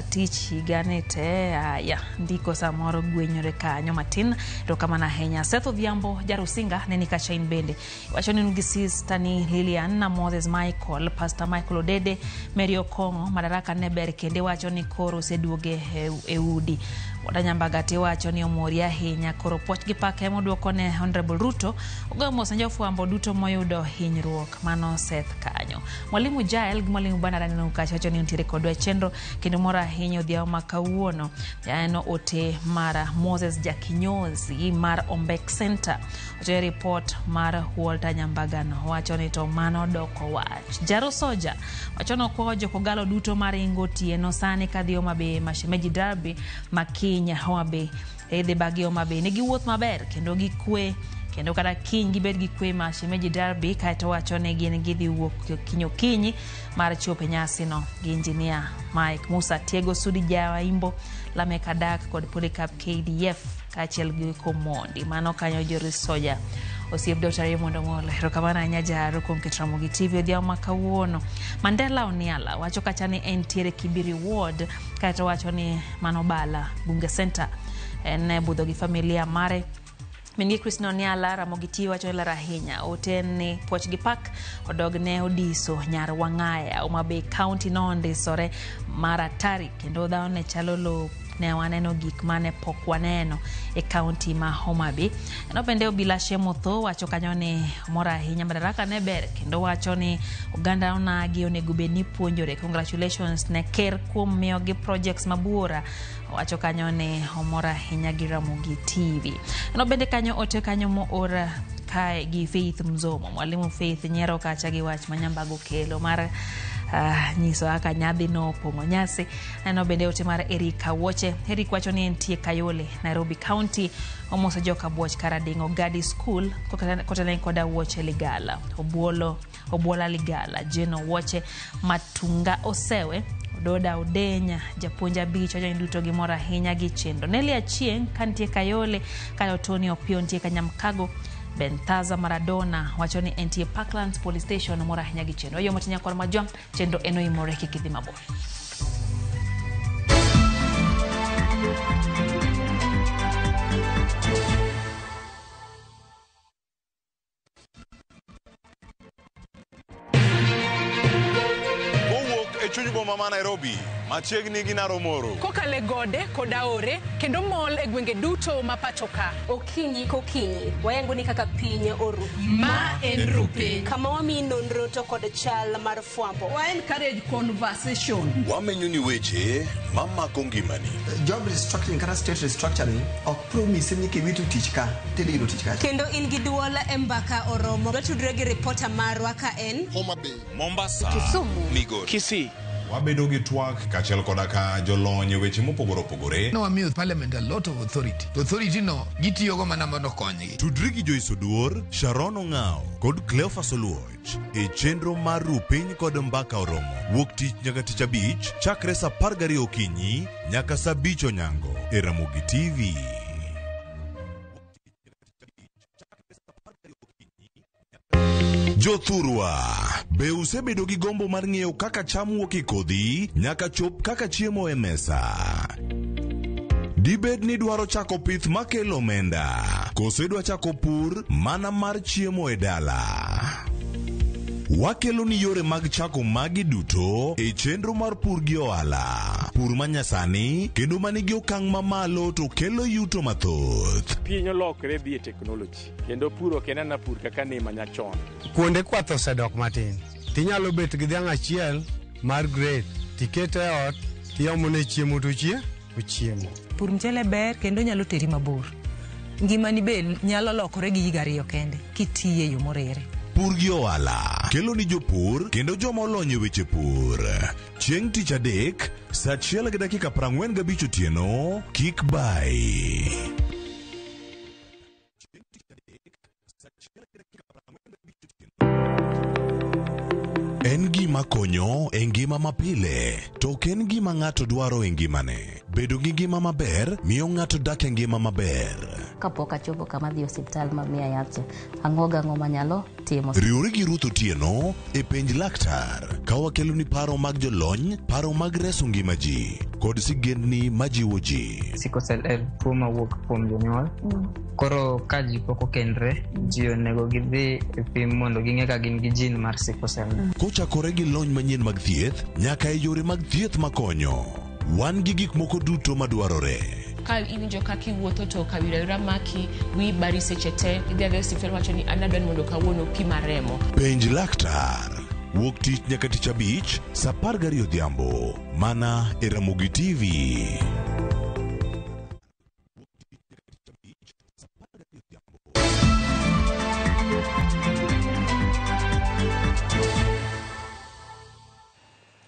S1: tich higani te aya ndiko samoro gwenyore kanyo matin. Erokamano ahinya. Seth Odhiambo Jarusinga neni kacha in bende wacho ni un gi sister ni Lilian na Moses Michael, Pastor Michael Odede, Mary Okong'o Madaraka ne ber kendo iwacho ni koro oseduoge e udi. Wada Nyambagati wacho ni omori ahinya koro puoch gi pak ema oduoko ne Honorable Ruto. Ogoyo mos ne jofwambo duto moyudo hinyruok mano Seth kanyo. Mwalimu Jael gi Mwalimu Bernard aneno kacha wacho ni nitiere kodwa e chenro kendo mor ahinya odhiambo ma kawuono. Aneno ote mar Moses Jakinyozi mar Ombek Center. Wacho ni report mar Walter Nyambagano wacho ni to mano doko wach. Jaro Soja wacho ni okwayo jokogalo duto maringo otieno sani kadhi Homa Bay Mashemeji Derby makiny Homa Bay idhi bagi Homa Bay nigi wuoth maber kendo gi kwe kendo kata kiny gibed gi kwe Mashemeji Derby kaeto wacho ni gin gidhi wuok kiny okinyi mar chopo e nyasino gi injinia Mike Musa Tiego Sudi Jaimbo Lamek Adak kod Polycarp KDF kaachiel gi Komondi. Mano kanyo Joris Soja osiep Dr. Raymond Ong'olo. Erokamano ahinya Jaro kuom keto Ramogi TV odhiambo ma kawuono. Mandela Oniala wacho kacha ni entiere Kibiri Ward kaeto wacho ni mano Bala Bunge Center en budho gi familia mare. Min gi Christine Oniala Ramogi TV wacho ni ler ahinya. Ote en ni puoch gi pak odog ne Odiso nyar Wang'aya Homa Bay County nondisore mar atari kendo dhano ne chalo lo ne waneno gik mane pok waneno e kaunti ma Homa Bay. No bende Obila Shemotho wacho kanyo ni mor ahinya Madaraka ne ber kendo wacho ni oganda onagi onego bed ni puonjore. Congratulations ne ker kuom miyogi projects mabuora. Wacho kanyo ni omor ahinya gi Ramogi TV. No bende kanyo ote kanyo moor kae gi Faith Mzomo. Mwalimu Faith nyiero kacha gi wach ma Nyambago kelo mar nyiso kaka nyadhi nopong'o nyasi. Neno bende ote mar Eric Awuoche. Eric wacho ni entie Kayole, Nairobi County. Omoso joka Buoch Karading'o Gadi School kotene kod Awuoche Ligala. Obuola Ligala, Jane Owuoche, Matunga Osewe, Ododa Odenya, japuonj abich wacho ni duto gimor ahinya gi chenro. Nelly Achieng' kantie Kayole, kato Tony Opio nitie Kanyamkago, Benthaza Maradona wacho ni entie Parklands Police Station mor ahinya gi chenro. Oyo motinya kor majwang' chenro en oimore kik idhi mabor.
S8: Kowuok e chuny boma ma Nairobi, machiegni gi Naromoro.
S19: Kokalo e gode kod aore kendo mol e gwenge duto ma pacho ka.
S20: Okinyi kokinyi, wayango ni kaka piny oru.
S19: Ma en Rupiny.
S20: Kama wamiyi nonro to kod chal mar fwambo.
S19: Wa encourage conversation.
S8: Wamenyo ni weche mamako ngimani.
S21: Job restructuring kata state restructuring ok promise ni kiwito tich ka tidhi yudo tich kacha.
S20: Kendo in gi duol e mbaka oromo. Watudre gi ripota marwa ka en
S9: Homa Bay,
S8: Mombasa,
S20: Kisumu,
S8: Migori, Kisii. Wabedo gi twak kaachiel koda ka jolony e weche mopogore opogore.
S22: No wamiyo parliament a lot of authority. To authority no gitiyogo mana mondo okonygi.
S8: Tudri gi Joyce Oduor, Sharon Ong'ao kod Cleophas Oluoch e chenro mar Rupiny kod Mbaka Oromo wuok tich nyaka tich abich chakre saa 12 okinyi nyaka saa 5 onyango e Ramogi TV. Jothurwa, be usebedo gi gombo mar ng'eyo kaka cham wuok e kodhi nyaka chop kaka chiemo e mesa? Dibed ni dwaro chako pith makelo omenda, koso idwa chako pur mana mar chiemo e dala? Wakelo ni yore mag chako magi duto e chenro mar pur gi ohala. Pur manyasani kendo manigi okang' mamalo to kelo yuto mathoth.
S5: Piny olokre dhi e teknoloji kendo pur ok en ana pur kaka ne manyachon.
S7: Kuonde kwath osedok matin. Tinyalo bet gi dhiang' achiel mar grade tikete e ot tiomone chiemo to ochiemo.
S23: Pur mchele ber kendo nyalo teri mabor. Ngimani be nyalo lokore gi higa 2 kende kitiye e yo morere.
S8: Pur gi ohala kelo ni jopur kendo joma olony e weche pur. Chieng' tich adek saa 1:45 otieno kik bai. En gima konyo e ngima mapile, to ok en gima ng'ato dwaro e ngimane. Bedo gi ngima maber miyo ng'ato dak e ngima maber.
S24: Kapok achopo kama dhi osiptal ma miya yath, ang'o gang'o manyalo timo.
S8: Riwri gi Ruth Otieno e Penj Laktar ka wakeloni paro mag jolony, paro mag reso ngima ji kod sigendni majiwo ji.
S25: Sickle cell en tuo mawuok kuom jonyuol. Koro ka ji pok okendre, ji onego gidhi e pim mondo ging'e ka gin gi gene mar sickle cell.
S8: Kochakore gi lony manyien mag thieth nyaka e yore mag thieth makonyo, wan gi gik moko duto madwarore.
S26: Ka iwinjo kaka iwuotho to kawira maki, wi bari seche te, idhi adhiya e osiptal wacho ni an adwa ni mondo kawuono pima remo.
S8: Penj Laktar wuok tich nyaka tich abich saa 12 odhiambo mana e Ramogi TV.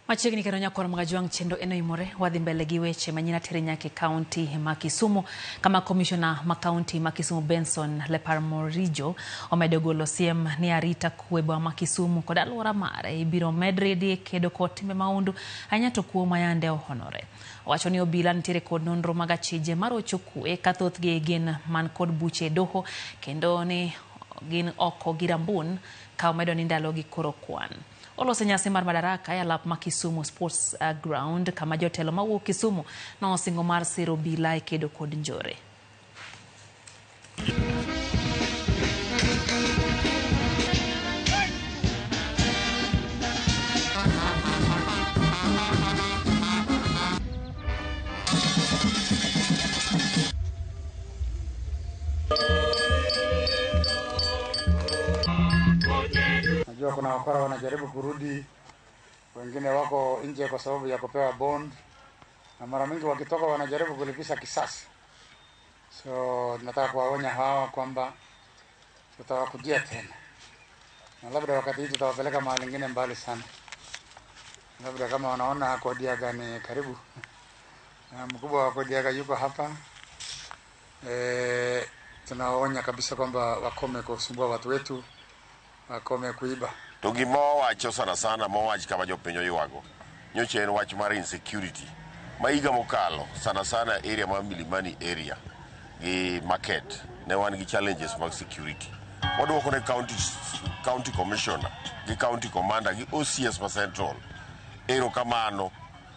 S1: Machiegni kendo nyakwar Magajwang' chenro eno imore wadhi mbele gi weche manyien atere nyaka e kaunti ma Kisumu kama komishona ma kaunti ma Kisumu Benson Leparmorijo omedo golo siem ni arita kwe boma ma Kisumu kod alwora mare ibiro med redi e kedo kod timbe mahundu ahinya to kuo mayande ohonore. Owacho ni obila nitiere kod nonro mag achije marocho kwe ka thothgi gin man kod buche e doho kendo ni gin oko gi rambun ka omedo ni ndalogi koro kwan. Olose nyasi mar Madaraka e alap ma Kisumu Sports Ground kama jotelo mawuok Kisumu nosingo mar siro obila e kedo kod njore.
S27: Najua kuna wakora wanajaribu kurudi, wengine wako nje kwa sababu ya kupewa bond, na mara mingi wakitoka wanajaribu kulipisha kisasi. So nataka kuwaonya hawa kwamba tutawakujia tena, na labda wakati hii tutawapeleka mahali ingine mbali sana, labda kama wanaona Kodiaga ni karibu. Na mkubwa wa Kodiaga yuko hapa. Tunawaonya kabisa kwamba wakome kusumbua watu wetu, wakome kuiba.
S28: To gima wawacho sana sana mowach kama jopiny oywago nyocha en wach mar insecurity ma higa mokalo sana sana area mar Milimani area gi market ne wan gi challenges mag security. Waduoko ne county commissioner gi county commander gi OCS ma central erokamano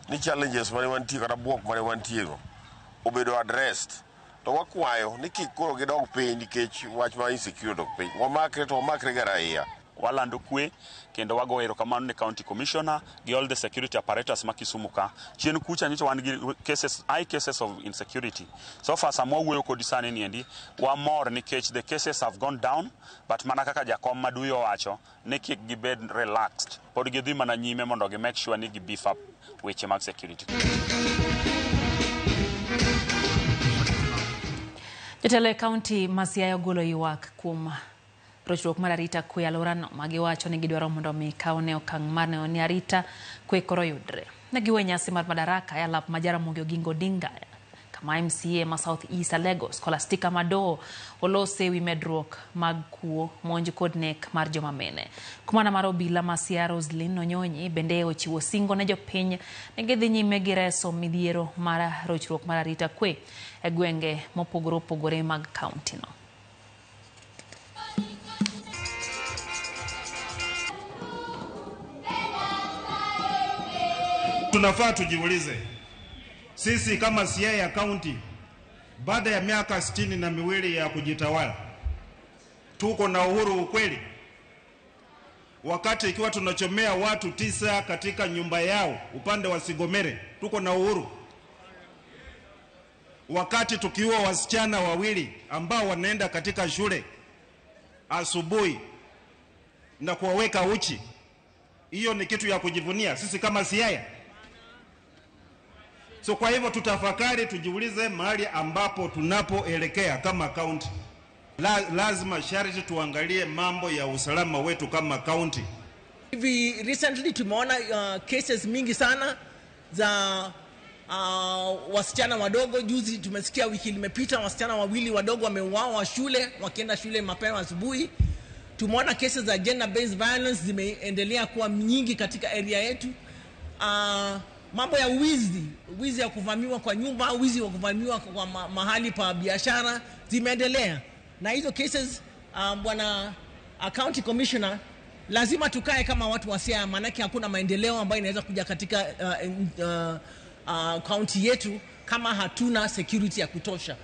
S28: ni challenges mane wantie kata buok mane wantiego obedo addressed. To wakwayo ni kik koro gidog piny nikech wach mar insecurity odok piny. Wamakre to wamakre ga raia.
S29: Walando kwe kendo wago erokamano ne county commissioner gi all the security apparatus ma Kisumu ka. Chien kucha nyocha wan gi cases, high cases of insecurity. So far sama wawuoyo kodi sani niendi wamor nikech the cases have gone down, but mana kaka jakom maduyo owacho ni kik gibed relaxed. Pod gidhi mana nyime mondo gi make sure ni gi beef up weche mag security.
S1: Jotelo e kaunti ma Siaya ogolo ywak kuom rochruok mar arita kwe e alworano ma giwacho ni gidwaro mondo mi kawne okang' mar neno ni arita kwe koro yudre. Ne giwe nyasi mar Madaraka e alap ma Jaramogi Oginga Odinga kama MCA ma South East Alego Scholastica Madoo olose wi medruok mag kuo, monj kod nek mar joma mine. Komanda mar obila ma Siaya Roslyn Onyonyi bende ochiwo singo ne jopiny ni gidhi nyime gi reso midhiero mar rochruok mar arita kwe e gwenge mopogore opogore mag kaunti no.
S30: Tunafaa tujiulize sisi kama Siaya County, baada ya miaka 62 ya kujitawala, tuko na uhuru ukweli? Wakati ikiwa tunachomea watu 9 katika nyumba yao upande wa Sigomere, tuko na uhuru? Wakati tukiua wasichana 2 ambao wanaenda katika shule asubuhi na kuwaweka uchi, hiyo ni kitu ya kujivunia sisi kama Siaya? So kwa hivyo tutafakari, tujiulize mahali ambapo tunapoelekea kama county. Lazima sharti tuangalie mambo ya usalama wetu kama county.
S2: Hivi recently tumeona cases mingi sana za wasichana wadogo. Juzi tumesikia wiki limepita wasichana 2 wadogo wameuawa shule wakienda shule mapema asubuhi. Tumeona cases za gender based violence zimeendelea kuwa nyingi katika area yetu. Mambo ya wizi ya kuvamiwa kwa nyumba, wizi wa kuvamiwa kwa mahali pa biashara zimeendelea. Na hizo cases bwana county commissioner, lazima tukae kama watu wa Siaya, maanake hakuna maendeleo ambayo inaweza kuja katika county yetu kama hatuna security ya kutosha.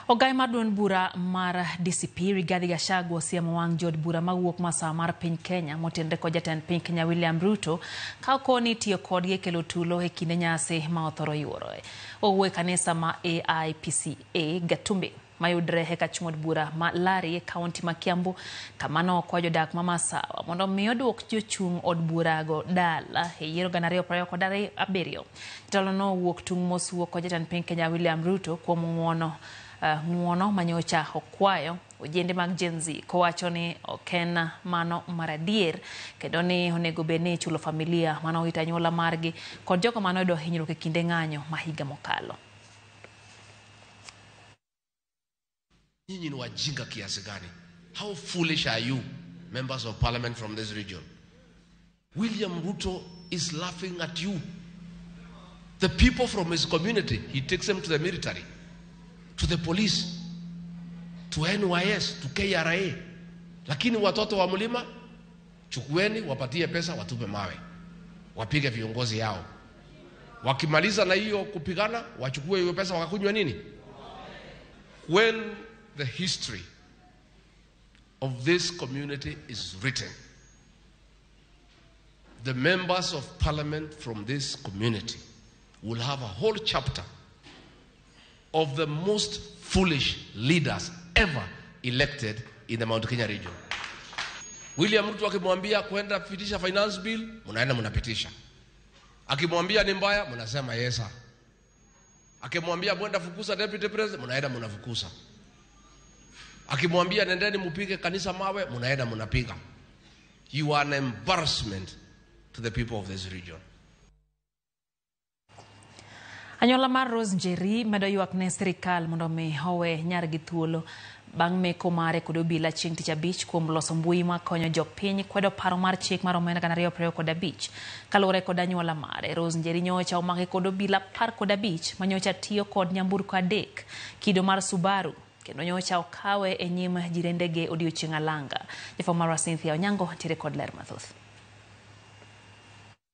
S1: Ogai mar duond bura mar DCP Rigathi Gachagua osiemo wang' jood bura mawuok masawa mar piny Kenya motenre kod jatend piny Kenya William Ruto ka okoni tiyo kodgi e kelo tulo e kinde nyasi ma othoro yuoro. Owuoyo e kanisa ma AIPCA Gatumbi mayudre e kach od bura ma Lari e kaunti ma Kiambu, kama nokwa jodak ma Masawa mondo mi oduok jochung' od burago dala e yiero 2027. Jatelo no owuok tung' mos wuok kod jatend piny Kenya William Ruto kuom ng'uono manyocha okwayo ojende mag Gen Z kowacho ni ok en mano mar adier kendo ni onego bed ni ichulo familia manowito anyuola margi kod jogo manoyudo hinyruok e kinde ng'anyo ma higa mokalo.
S3: Nyinyi ni wajinga kiasi gani? How foolish are you, members of parliament from this region? William Ruto is laughing at you. The people from his community, he takes them to the military, to the police, to NYS, to KRA. Lakini watoto wa mlima, chukueni, wapatie pesa, watupe mawe. Wapige viongozi yao. Wakimaliza na hiyo kupigana, wachukue hiyo pesa wakakunywa nini? When the history of this community is written, the members of parliament from this community will have a whole chapter of the most foolish leaders ever elected in the Mount Kenya region. William Ruto akimwambia kwenda pitisha finance bill, mnaenda mnapitisha. Akimwambia ni mbaya, mnasema yes sir. Akimwambia mwenda fukuza deputy president, mnaenda mnafukuza. Akimwambia nendeni mupige kanisa mawe, mnaenda mnapiga. You are an embarrassment to the people of this region.
S1: Anyuola mar Rose Njeri medo ywak ne sirikal mondo mi owe nyargi thuolo bang' meko mare kod obila chieng' tich abich kuom loso mbui makonyo jopiny kwedo paro mar chik mar omenda 2025. Kaluwore kod anyuola mare, Rose Njeri nyocha omaki kod obila 15 manyocha tiyo kod nyamburko 3 kido mar Subaru kendo nyocha okawe e nyim jirendege odiochieng' alanga. Jafwambo marwa Cynthia Onyango ntiere kod ler mathoth.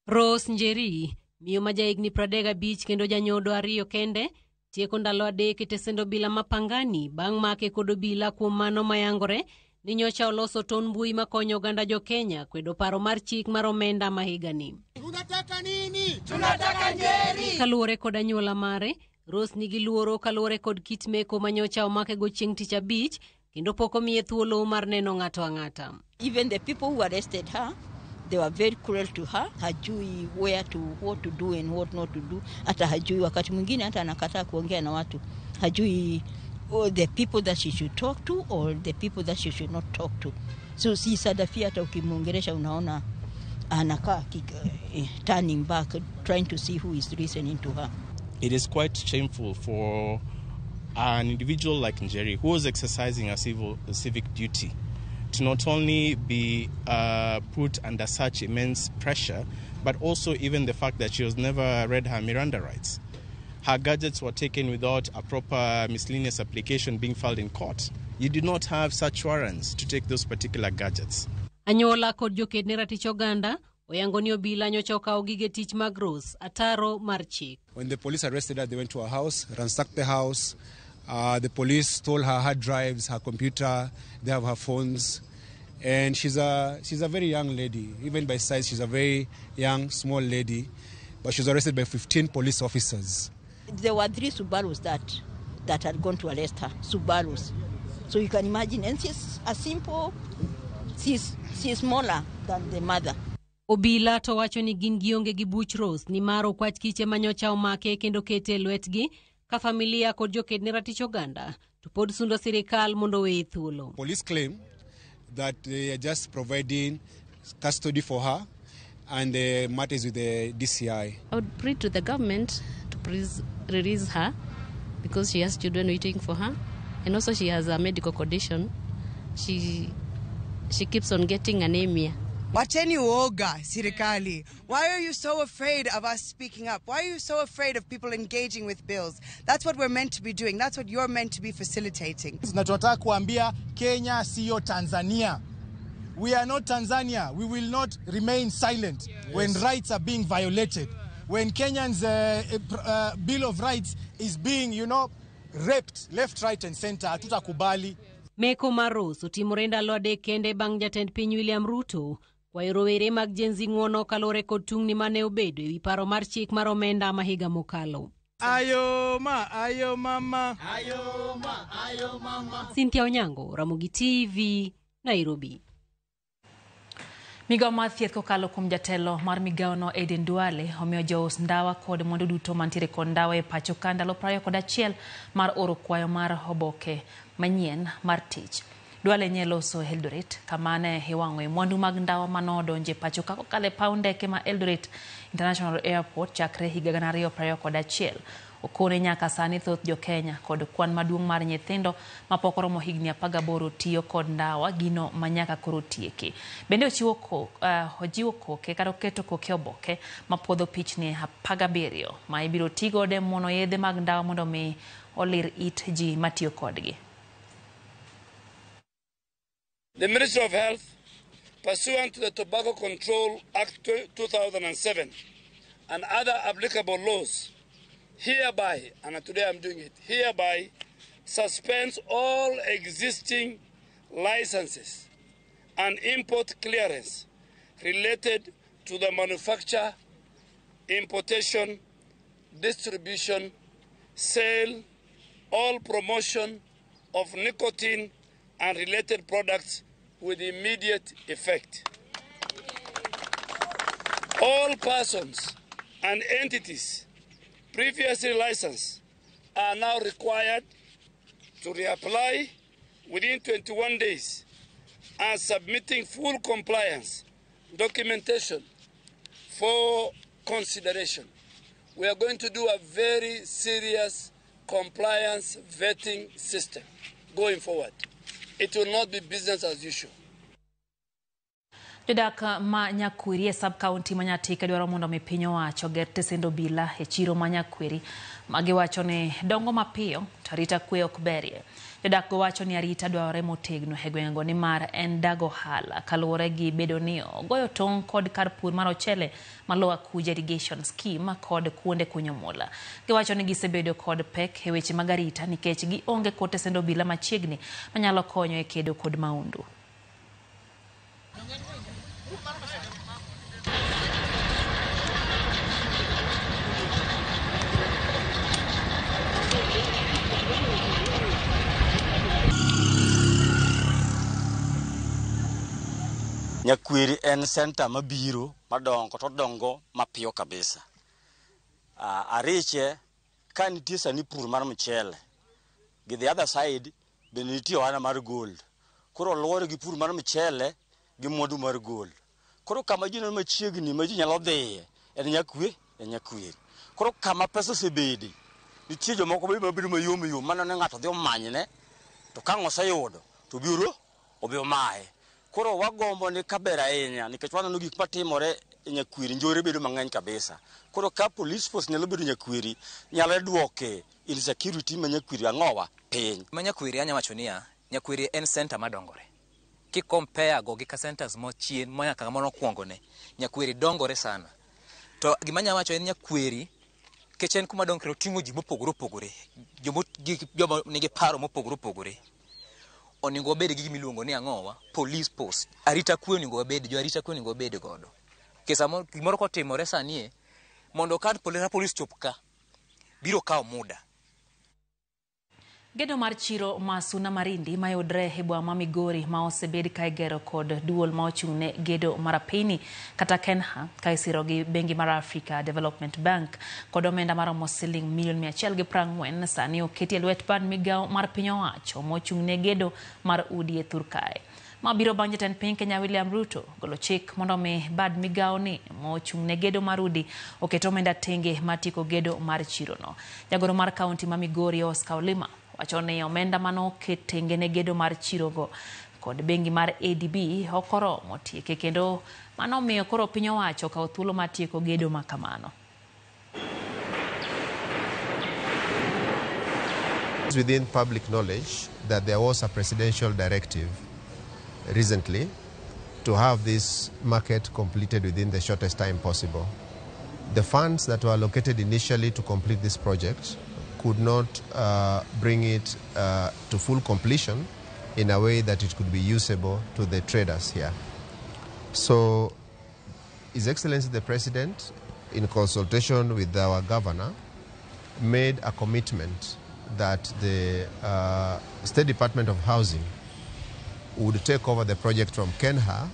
S4: Rose Njeri, miyo ma jahigni 35 kendo janyodo 2 kende, tieko ndalo 3 e tesend obila ma Pangani bang' make kod obila kuom mano mayangore ni nyocha oloso ton mbui makonyo oganda jo Kenya kwedo paro mar chik mar omenda ma higani.
S6: Tunataka nini? Tunataka Njeri.
S4: Kaluwore kod anyuola mare, Rose nigi luoro kaluwore kod kit meko manyocha omake go chieng' tich abich kendo pok omiye thuolo mar neno ng'ato ang'ata.
S10: Even the people who arrested her, they were very cruel to her. Hajui where to, what to do and what not to do. Hata hajui wakati mwingine hata anakataa kuongea na watu. Hajui the people that she should talk to or the people that she should not talk to. So si sadafia hata ukimuongelesha unaona anakaa turning back, trying to see who is listening to her.
S11: It is quite shameful for an individual like Njeri, who was exercising a civic duty, to not only be put under such immense pressure, but also even the fact that she was never read her Miranda rights. Her gadgets were taken without a proper miscellaneous application being filed in court. You do not have such warrants to take those particular gadgets.
S4: Anyuola kod joked ne ratich oganda oyango ni obila nyocha okawo gige tich mag Rose ataro mar chik.
S12: When the police arrested her, they went to her house, ransacked the house. The police stole her hard drives, her computer, they have her phones. And she's a very young lady. Even by size, she's a very young, small lady. But she was arrested by 15 police officers.
S10: There were 3 Subarus that had gone to arrest her, Subarus. So you can imagine, and she's a simple, she's smaller than the mother.
S4: Obila to wacho ni gin gionge gi buch Rose nimar okwach kiche manyocha omake kendo kete e lwetgi ka familia kod joked ne ratich oganda to pod sundo sirikal mondo oweye thuolo.
S12: Police claim that they are just providing custody for her and the matter is with the DCI.
S9: I would pray to the government to please release her because she has children waiting for her, and also she has a medical condition. She keeps on getting anemia.
S13: Wacheni uoga, sirikali. Why are you so afraid of us speaking up? Why are you so afraid of people engaging with bills? That's what we're meant to be doing. That's what you're meant to be facilitating.
S14: Na tunataka kuambia Kenya siyo Tanzania. We are not Tanzania. We will not remain silent when rights are being violated. When Kenyans' Bill of Rights is being, raped left, right and center. Hatutakubali.
S4: Meko mar Rose otimore ndalo 3 kende bang' jatend piny William Ruto kwayo rowere mag Gen Z ng'uono kaluwore kod tungni mane obedo ewi paro mar chik mar omenda ma higa mokalo.
S14: Ayo ma, ayo mama.
S6: Ayo ma, ayo mama.
S4: Cynthia Onyango, Ramogi TV, Nairobi.
S1: Migao mar thieth kokalo kuom jatelo mar migawono Aden Duale omiyo jous ndawa kod mwandu duto mantiere kod ndawa e pacho ka ndalo 21 mar oro kwayo mar oboke manyien mar tich. Duale nye loso Eldoret kama ne iwang'oe mwandu mag ndawa manodonje pacho ka kokalo e paw ndeke ma Eldoret International Airport chakre higa 2021. Okone nyaka sani thoth jo-Kenya kod kwan maduong' mar nyithindo mapok oromo higni 18 tiyo kod ndawa gino manyaka koro tieki. Bende ojiwo koke kata oketo koke oboke mapuodho pichni 17 ma ibiro tigodo e muono yedhe mag ndawa mondo mi olir it ji matiyo kodgi.
S15: The Ministry of Health, pursuant to the Tobacco Control Act 2007 and other applicable laws, hereby, and today I'm doing it, hereby suspends all existing licenses and import clearance related to the manufacture, importation, distribution, sale, all promotion of nicotine and related products with immediate effect. All persons and entities previously licensed are now required to reapply within 21 days and submitting full compliance documentation for consideration. We are going to do a very serious compliance vetting system going forward. It will not be business as usual.
S1: Jodak ma Nyakwiri e sub-county ma Nyatika dwaro mondo mi piny owacho oger tesend obila e chiro ma Nyakwiri ma giwacho ni dongo mapiyo to arita kwe ok berie. Jodak go wacho ni arita dwarore motegno e gwengego nimar en dag ohala kaluwore gi bedo ni ogoyo tong' kod kar pur mar ochele ma Lower Kuja Irrigation Scheme kod kuonde kunyo mula. Giwacho ni gisebedo kod pek e weche mag arita nikech gionge kod tesend obila machiegni manyalo konyo e kedo kod maundu.
S16: Nyakwiri en center mabiro madongo to dongo mapiyo kabisa. Ariche ka nitie sani pur mar mchele gi the other side bende nitie ohala mar gold. Koro luwore gi pur mar mchele gi mwandu mar gold. Koro kama ji neno machiegni ma ji nyalo dhiye en Nyakwiri. Koro kama pesa osebede nitie jomoko be mabedo mayom yom mano ne ng'ato dhi omanyne to ka ang' oseyudo to biro obi omaye. Koro wagombo ni kaber ahinya nikech waneno gik matimore e Nyakwiri, njore bedo mang'eny kabisa. Koro ka police force nyalo bedo Nyakwiri, nyalo duoke insecurity ma Nyakwiri ang'owa piny.
S17: Ma Nyakwiri anya wacho niya, Nyakwiri en center madongore. Ki compare go gi ka centers mo chien ma nyaka mano kuongo ne, Nyakwiri dongore sana. To gima anya wacho en Nyakwiri kech en kuma dongore oting'o ji mopogore opogore, joma nigi paro mopogore opogore. Onego wabed gi gima iluongo ni ang'owa, police post. Arita kwe onego wabed, jo arita kwe onego wabed godo. Nikech samoro gimoro kotimore sani e, mondo ka police chop ka, biro kawo muda.
S1: Gedo mar chiro ma Suna Marindi mayudre e boma ma Migori ma osebed ka igero kod duol ma ochung' ne gedo mar apini kata KENHA ka isiro gi bengi mar Africa Development Bank kod omenda maromo siling milion 140 sani oketi e lwet bad migawo mar piny owacho mochung' ne gedo mar udi e thur kae. Ma biro bang' jatend piny Kenya William Ruto golo chik mondo mi bad migawo ni mochung' ne gedo mar udi oket omenda tenge mar tieko gedo mar chirono. Jagoro mar kaunti ma Migori Oscar Olima wacho ni omenda manoket tenge ne gedo mar chirogo kod bengi mar ADB ok oromo tieke kendo mano omiyo koro piny owacho okawo thuolo mar tieko gedo ma kamano.
S5: It's within public knowledge that there was a presidential directive recently to have this market completed within the shortest time possible. The funds that were allocated initially to complete this project could not bring it to full completion in a way that it could be usable to the traders here. So His Excellency the President, in consultation with our governor, made a commitment that the State Department of Housing would take over the project from KENHA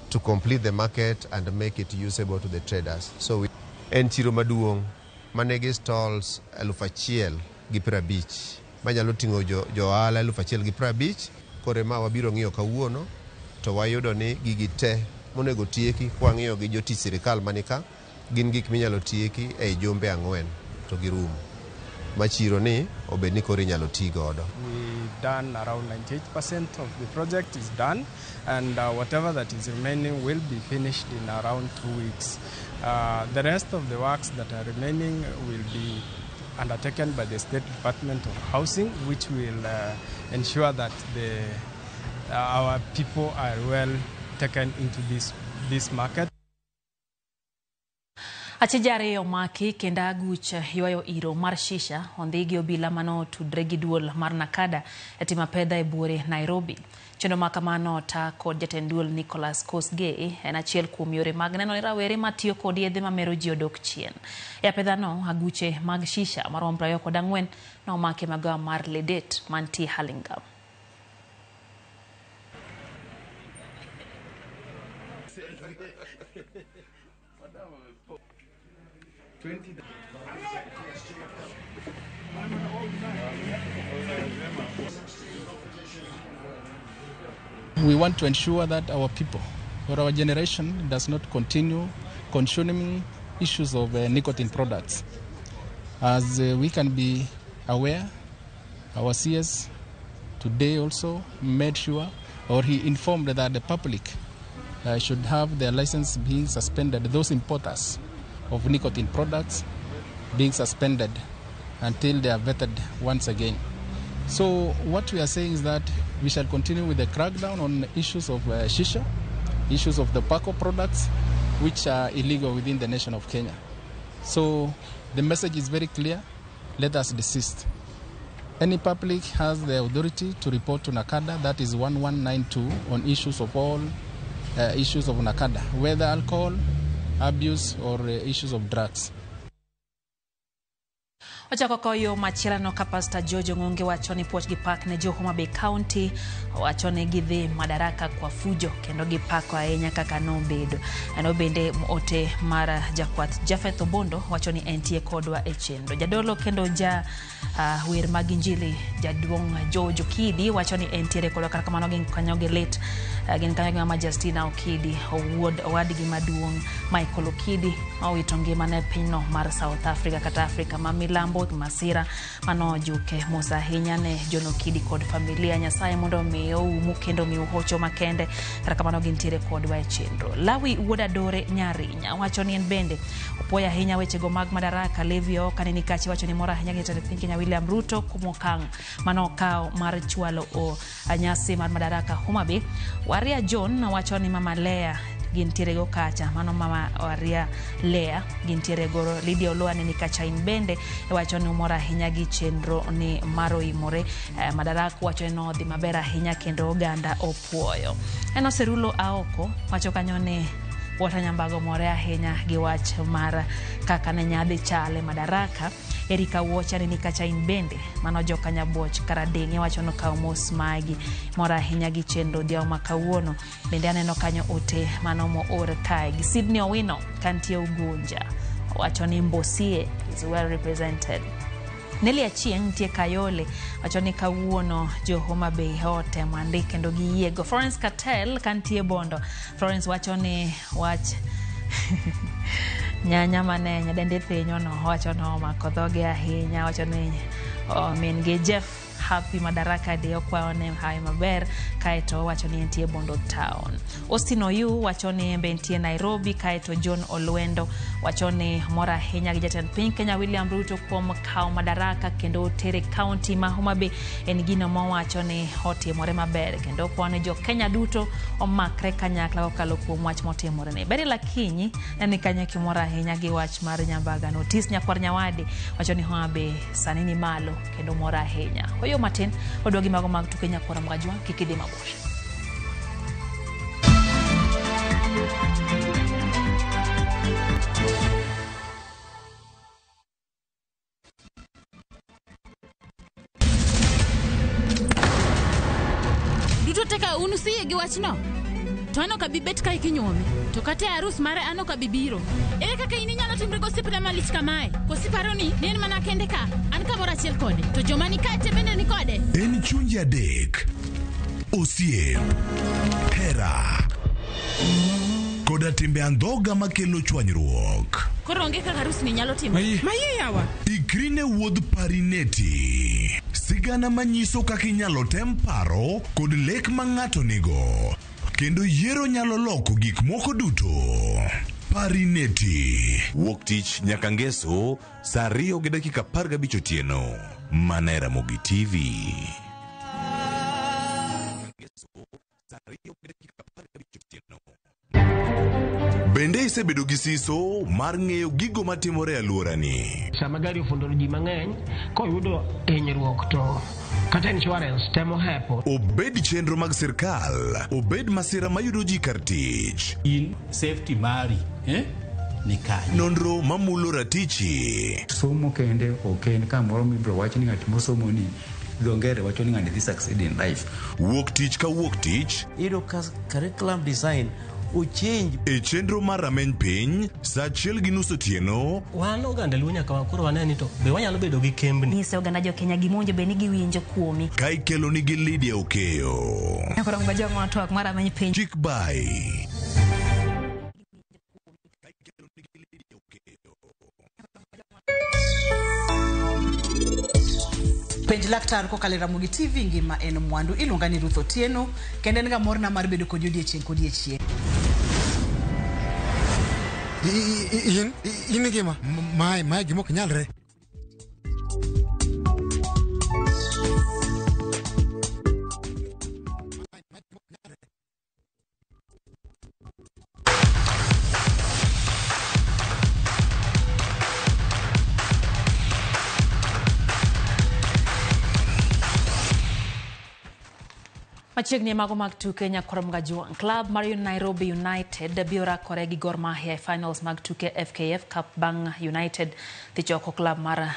S5: to complete the market and make it usable to the traders. So en chiro maduong' manigi stalls 1,050 manyalo ting'o jo ohala 1,050. Koro ema wabiro ng'iyo kawuono to wayudo ni gigi te monego tieki kwang'iyo gi jotich sirikal manika gin gik minyalo tieki ei jumbe 4 to girumo. Ma chiro ni obed ni koro inyalo ti godo.
S7: We done around 98% of the project is done, and whatever that is remaining will be finished in around 2 weeks. The rest of the works that are remaining will be undertaken by the State Department of Housing, which will ensure that our people are well taken into this market.
S1: Achije ariyo omaki kendo aguch ywayo iro mar shisha ondhi gi obila manotudre gi duol mar Nakada e timo apedha e buore Nairobi. Chenro ma kamano ota kod jatend duol Nicholas Kosgei en achiel kuom yore mag neno ni rawere matiyo kod yedhe mamero ji odok chien. E apedhano aguche mag shisha maromo 24 nomaki e magawa mar Ledet mantie Hurlingham.
S18: We want to ensure that our people or our generation does not continue consuming issues of nicotine products. As we can be aware, our CS today also made sure, or he informed that the public should have their license being suspended, those importers of nicotine products being suspended until they are vetted once again. So what we are saying is that we shall continue with the crackdown on issues of shisha, issues of tobacco products, which are illegal within the nation of Kenya. So the message is very clear: let us desist. Any public has the authority to report to NACADA, that is 1192, on issues of all issues of NACADA, whether alcohol, abuse or issues of drugs.
S1: Ochako koyo machielo ka Pastor George Ong'onge wacho ni puoch gi pak ne jo Homa Bay County, owacho ni gidhi madaraka kwa fujo kendo gipako ahinya kaka nobedo. Ano bende ote mar jakwath Jafeth Obondo wacho ni entie kodwa e chenro. Jadolo kendo ja wer mag injili jaduong' George Okidi wacho ni entiere kodwa, kata kamano gin kanyo gi lit, gin kanyo gi mama Justina Okidi, owuod owadgi maduong' Michael Okidi ma owito ngimane e pinyno mar South Africa kata Afrika ma milambo. Masira manojuke mos ahinya ne John Okidi kod familia. Nyasaye mondo omi oumu kendo omiu hocho makende, kata kamano gintiere kodwa e chenro. Lawi wuod Adore Nyarinya wacho ni en bende opuoyo ahinya wechego mag madaraka. Levi Oka ni Nikachi wacho ni mor ahinya gi jatend piny Kenya William Ruto kuom okang' manokawo mar chwalo nyasi mar madaraka Homa Bay. Waria John wacho ni Mama Lea gintiere go kacha. Mano mama Aria Lea gintiere go. Lydia Olua ni kacha in bende wacho ni omor ahinya gi chenro ni mar oimore. Madaraka wacho ni nodhi maber ahinya kendo oganda opuoyo. Eno Serulo Aoko wacho kanyo ni Walter Nyambago more ahinya gi wach mar kaka ne nyadhi chale Madaraka. Erika Wuocha ni kacha in bende mano joka Nyabuoch Karadeng' wacho no kaw mos magi mor ahinya gi chenro odhiambo ma kawuono. Bende aneno kanyo ote mano moor kae gi Sydney Owino kantie Ugunja wacho ni Mbosie is well represented. Nelly Achieng' nitie Kayole wacho ni kawuono jo Homa Bay otemo andik kendo giyiego. Florence Catel kantie Bondo. Florence wacho ni wach nyanya mane nyadendi thinyo no wacho no omako dhoge ahinya. Wacho ni min gi Jeff Happy Madaraka Day okwayo ne hawi maber kaeto wacho ni entie Bondo Town. Austin Oyu wacho ni en be entie Nairobi kaeto John Olwendo wacho ni mor ahinya gi jatend piny Kenya William Ruto kuom kawo madaraka kendo tere county ma Homa Bay en gino mowacho ni otimore maber kendo okwayo ni jo Kenya duto omakre kanyakla kokalo kuom wach motimore ni. Beryl Akinyi ne ni kanyo kimor ahinya gi wach mar Nyambaga. Otis Nyakwar Nyawadi wacho ni Homa Bay sani ni malo kendo mor ahinya. Oyo matin odwogi mago mag tuke Nyakwar Mgajwa kik idhi mabor.
S8: Duto te ka un usiyie gi wachno? To an ok abi bet kae kinyuome. To kata e arus mare an ok abi biro. Ere kaka in inyalo timri gosiepna malich kamae? Koso iparo ni ne en mana kende ka? An kamoro achiel kode. To joma ni kae te bende ni kode?
S19: En chunje adek, osiep, hera, koda timbe andhoga makelo chwanyruok.
S8: Koro onge kaka arus ni nyalo timore.
S19: Maye yawa. Ikri ne wuodh Parineti. Sigana manyiso kaka inyalo tem paro kod lek ma ng'ato nigo. Kendo yiero nyalo loko gik moko duto. Parineti.
S20: Wuok tich nyaka ngeso saa 2:15 otieno. Mana e Ramogi TV. Bende isebedo gi siso mar ng'eyo gigo matimore e alworani?
S21: Sama gari ofundo ji mang'eny, koyudo hinyruok to kata insurance temo hepo.
S19: Obed chenro mag sirkal, obed masira mayudo ji kar tich.
S22: In safety mari, ni kanye?
S19: Nonro mamulo ratichi.
S23: Somo kende ok en kamoro mibiro wach ni ng'at mosomo ni dho ngere wacho ni ng'ani dhi succeed in life.
S19: Wuok tich ka wuok tich.
S28: Iyudo ka curriculum design ochange.
S19: E chenro mar rameny piny, saa 1:30 otieno.
S29: Wan oganda Luo nyaka koro wane ni to be wanyalo bedo gi kembni.
S1: Nyise oganda jo Kenya gima bed ni giwinjo kuomi.
S19: Ka ikelo nigi Lydia Okeyo.
S1: Koro mga twak mar rameny piny.
S19: Chik bai.
S24: Penj laktar kokalo e Ramogi TV ngima en mwandu. Iluonga ni Ruth Otieno kendo en ga morna mar bedo kodi odiechieng' kodiechieng'.
S12: In ngima mae gima ok nyalre.
S1: Machiegni mago mag tuke Nyakwar Mgajwang'. Club mar Nairobi United biro rakore gi Gor Mahia e finals mag tuke FKF Cup bang' United dhi choko club mar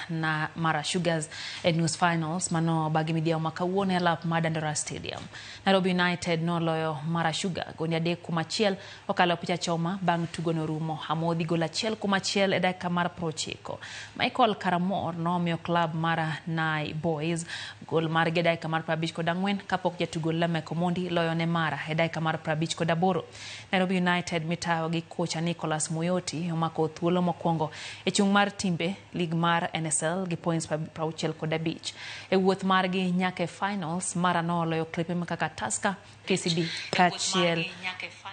S1: Mara Sugars e nus finals mano bagi midhiambo ma kawuono e lap mar Dandora Stadium. Nairobi United noloyo Mara Sugar gonde 3-1 okalo picha choma bang' tugo norumo amodhi gol 1-1 e dakika mar 90. Michael Karamor nomiyo club mar Nai Boys gol margi e dakika mar 54 kapok jatugo Lamek Omondi loyo ne Mara e dakika mar 58. Nairobi United mitayo gi kocha Nicholas Muyoti omako thuolo mokwongo e chung' mar timbe lig mar NSL gi points 65. E wuoth margi nyaka e finals, Mara noloyo klepe kaka Tusker, KCB kaachiel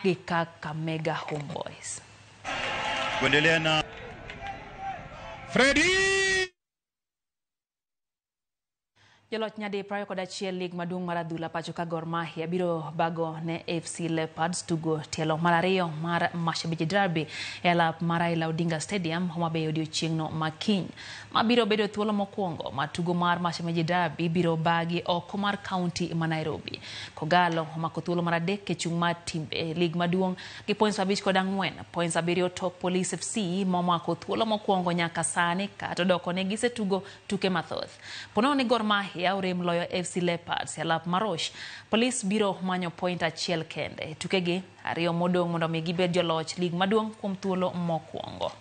S1: gi Kakamega Homeboys.
S30: Kuendelea na Freddy.
S1: Joloch nyadi 21 lig maduong' mar adhula pacho ka Gor Mahia biro bago ne AFC Leopards tugo tielo mar ariyo mar Mashabiki Derby e alap mar Raila Odinga Stadium, Homa Bay odiochieng'no makiny. Ma biro bedo thuolo mokwongo ma tugo mar Mashabiki Derby biro bagi oko mar kaunti ma Nairobi. Kogalo omako thuolo mar adek e chung' mar timbe lig maduong' gi points 54, points 7 tok Police FC momako thuolo mokwongo nyaka sani kata odoko ne gisetugo tuke mathoth. Ponono ni Gor Mahia orem loyo AFC Leopards e alap Marosh, Police biro manyo point achiel kende. Tukegi ariyo modong' mondo mi gibed joloch lig maduong' kuom thuolo mokwongo.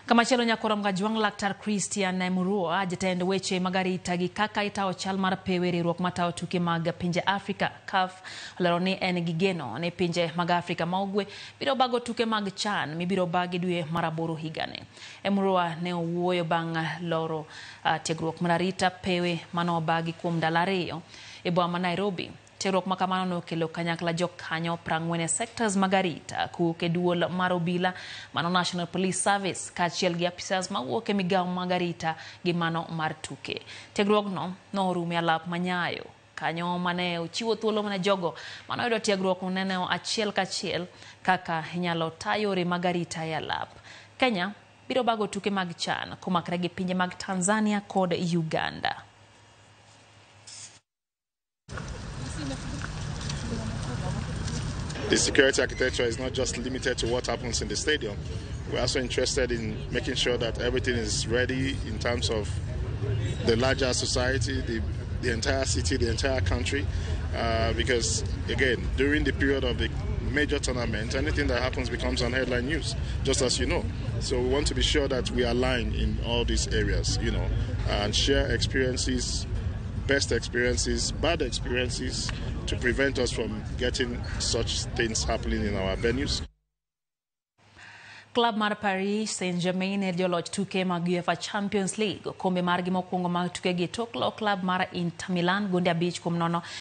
S1: Kamachielo nyakorom Kajwang' Laktar Christian Murua, jatend weche mag arita gi kaka itawo chal mar pewe riwruok matayo tuke mag pinje Afrika CAF, olero ni en gi geno ni pinje mag Afrika ma ugwe biro bago tuke mag CHAN mibiro bagi dwe mar aboro higani. Murua ne owuoyo bang' loro tiegruok mar arita pewe manobagi kuom ndalo ariyo e boma ma Nairobi. Tiegruok ma kamano nokelo kanyakla jokanyo 40 e sectors mag arita kowuok e duol mar obila mano National Police Service kaachiel gi apisas mawuok e migawo mag arita gi mano mar tuke. Tiegruogno norumo e alap ma Nyayo kanyo mane ochiwo thuolo ne jogo manoyudo tiegruok neno achiel kachiel kaka inyalo ta yore mag arita e alap. Kenya biro bago tuke mag CHAN komakre gi pinje mag Tanzania kod Uganda.
S2: The security architecture is not just limited to what happens in the stadium. We're also interested in making sure that everything is ready in terms of the larger society, the entire city, the entire country, because, again, during the period of the major tournament, anything that happens becomes on headline news, just as you know. So we want to be sure that we align in all these areas, you know, and share experiences, best experiences, bad experiences, to prevent us from getting such things happening in our venues.
S1: Club mar Paris Saint-Germain e joloch tuke mag UEFA Champions League. Okombe margi mokwongo mag tukegi tok lo club mar Inter Milan gonde 5-0.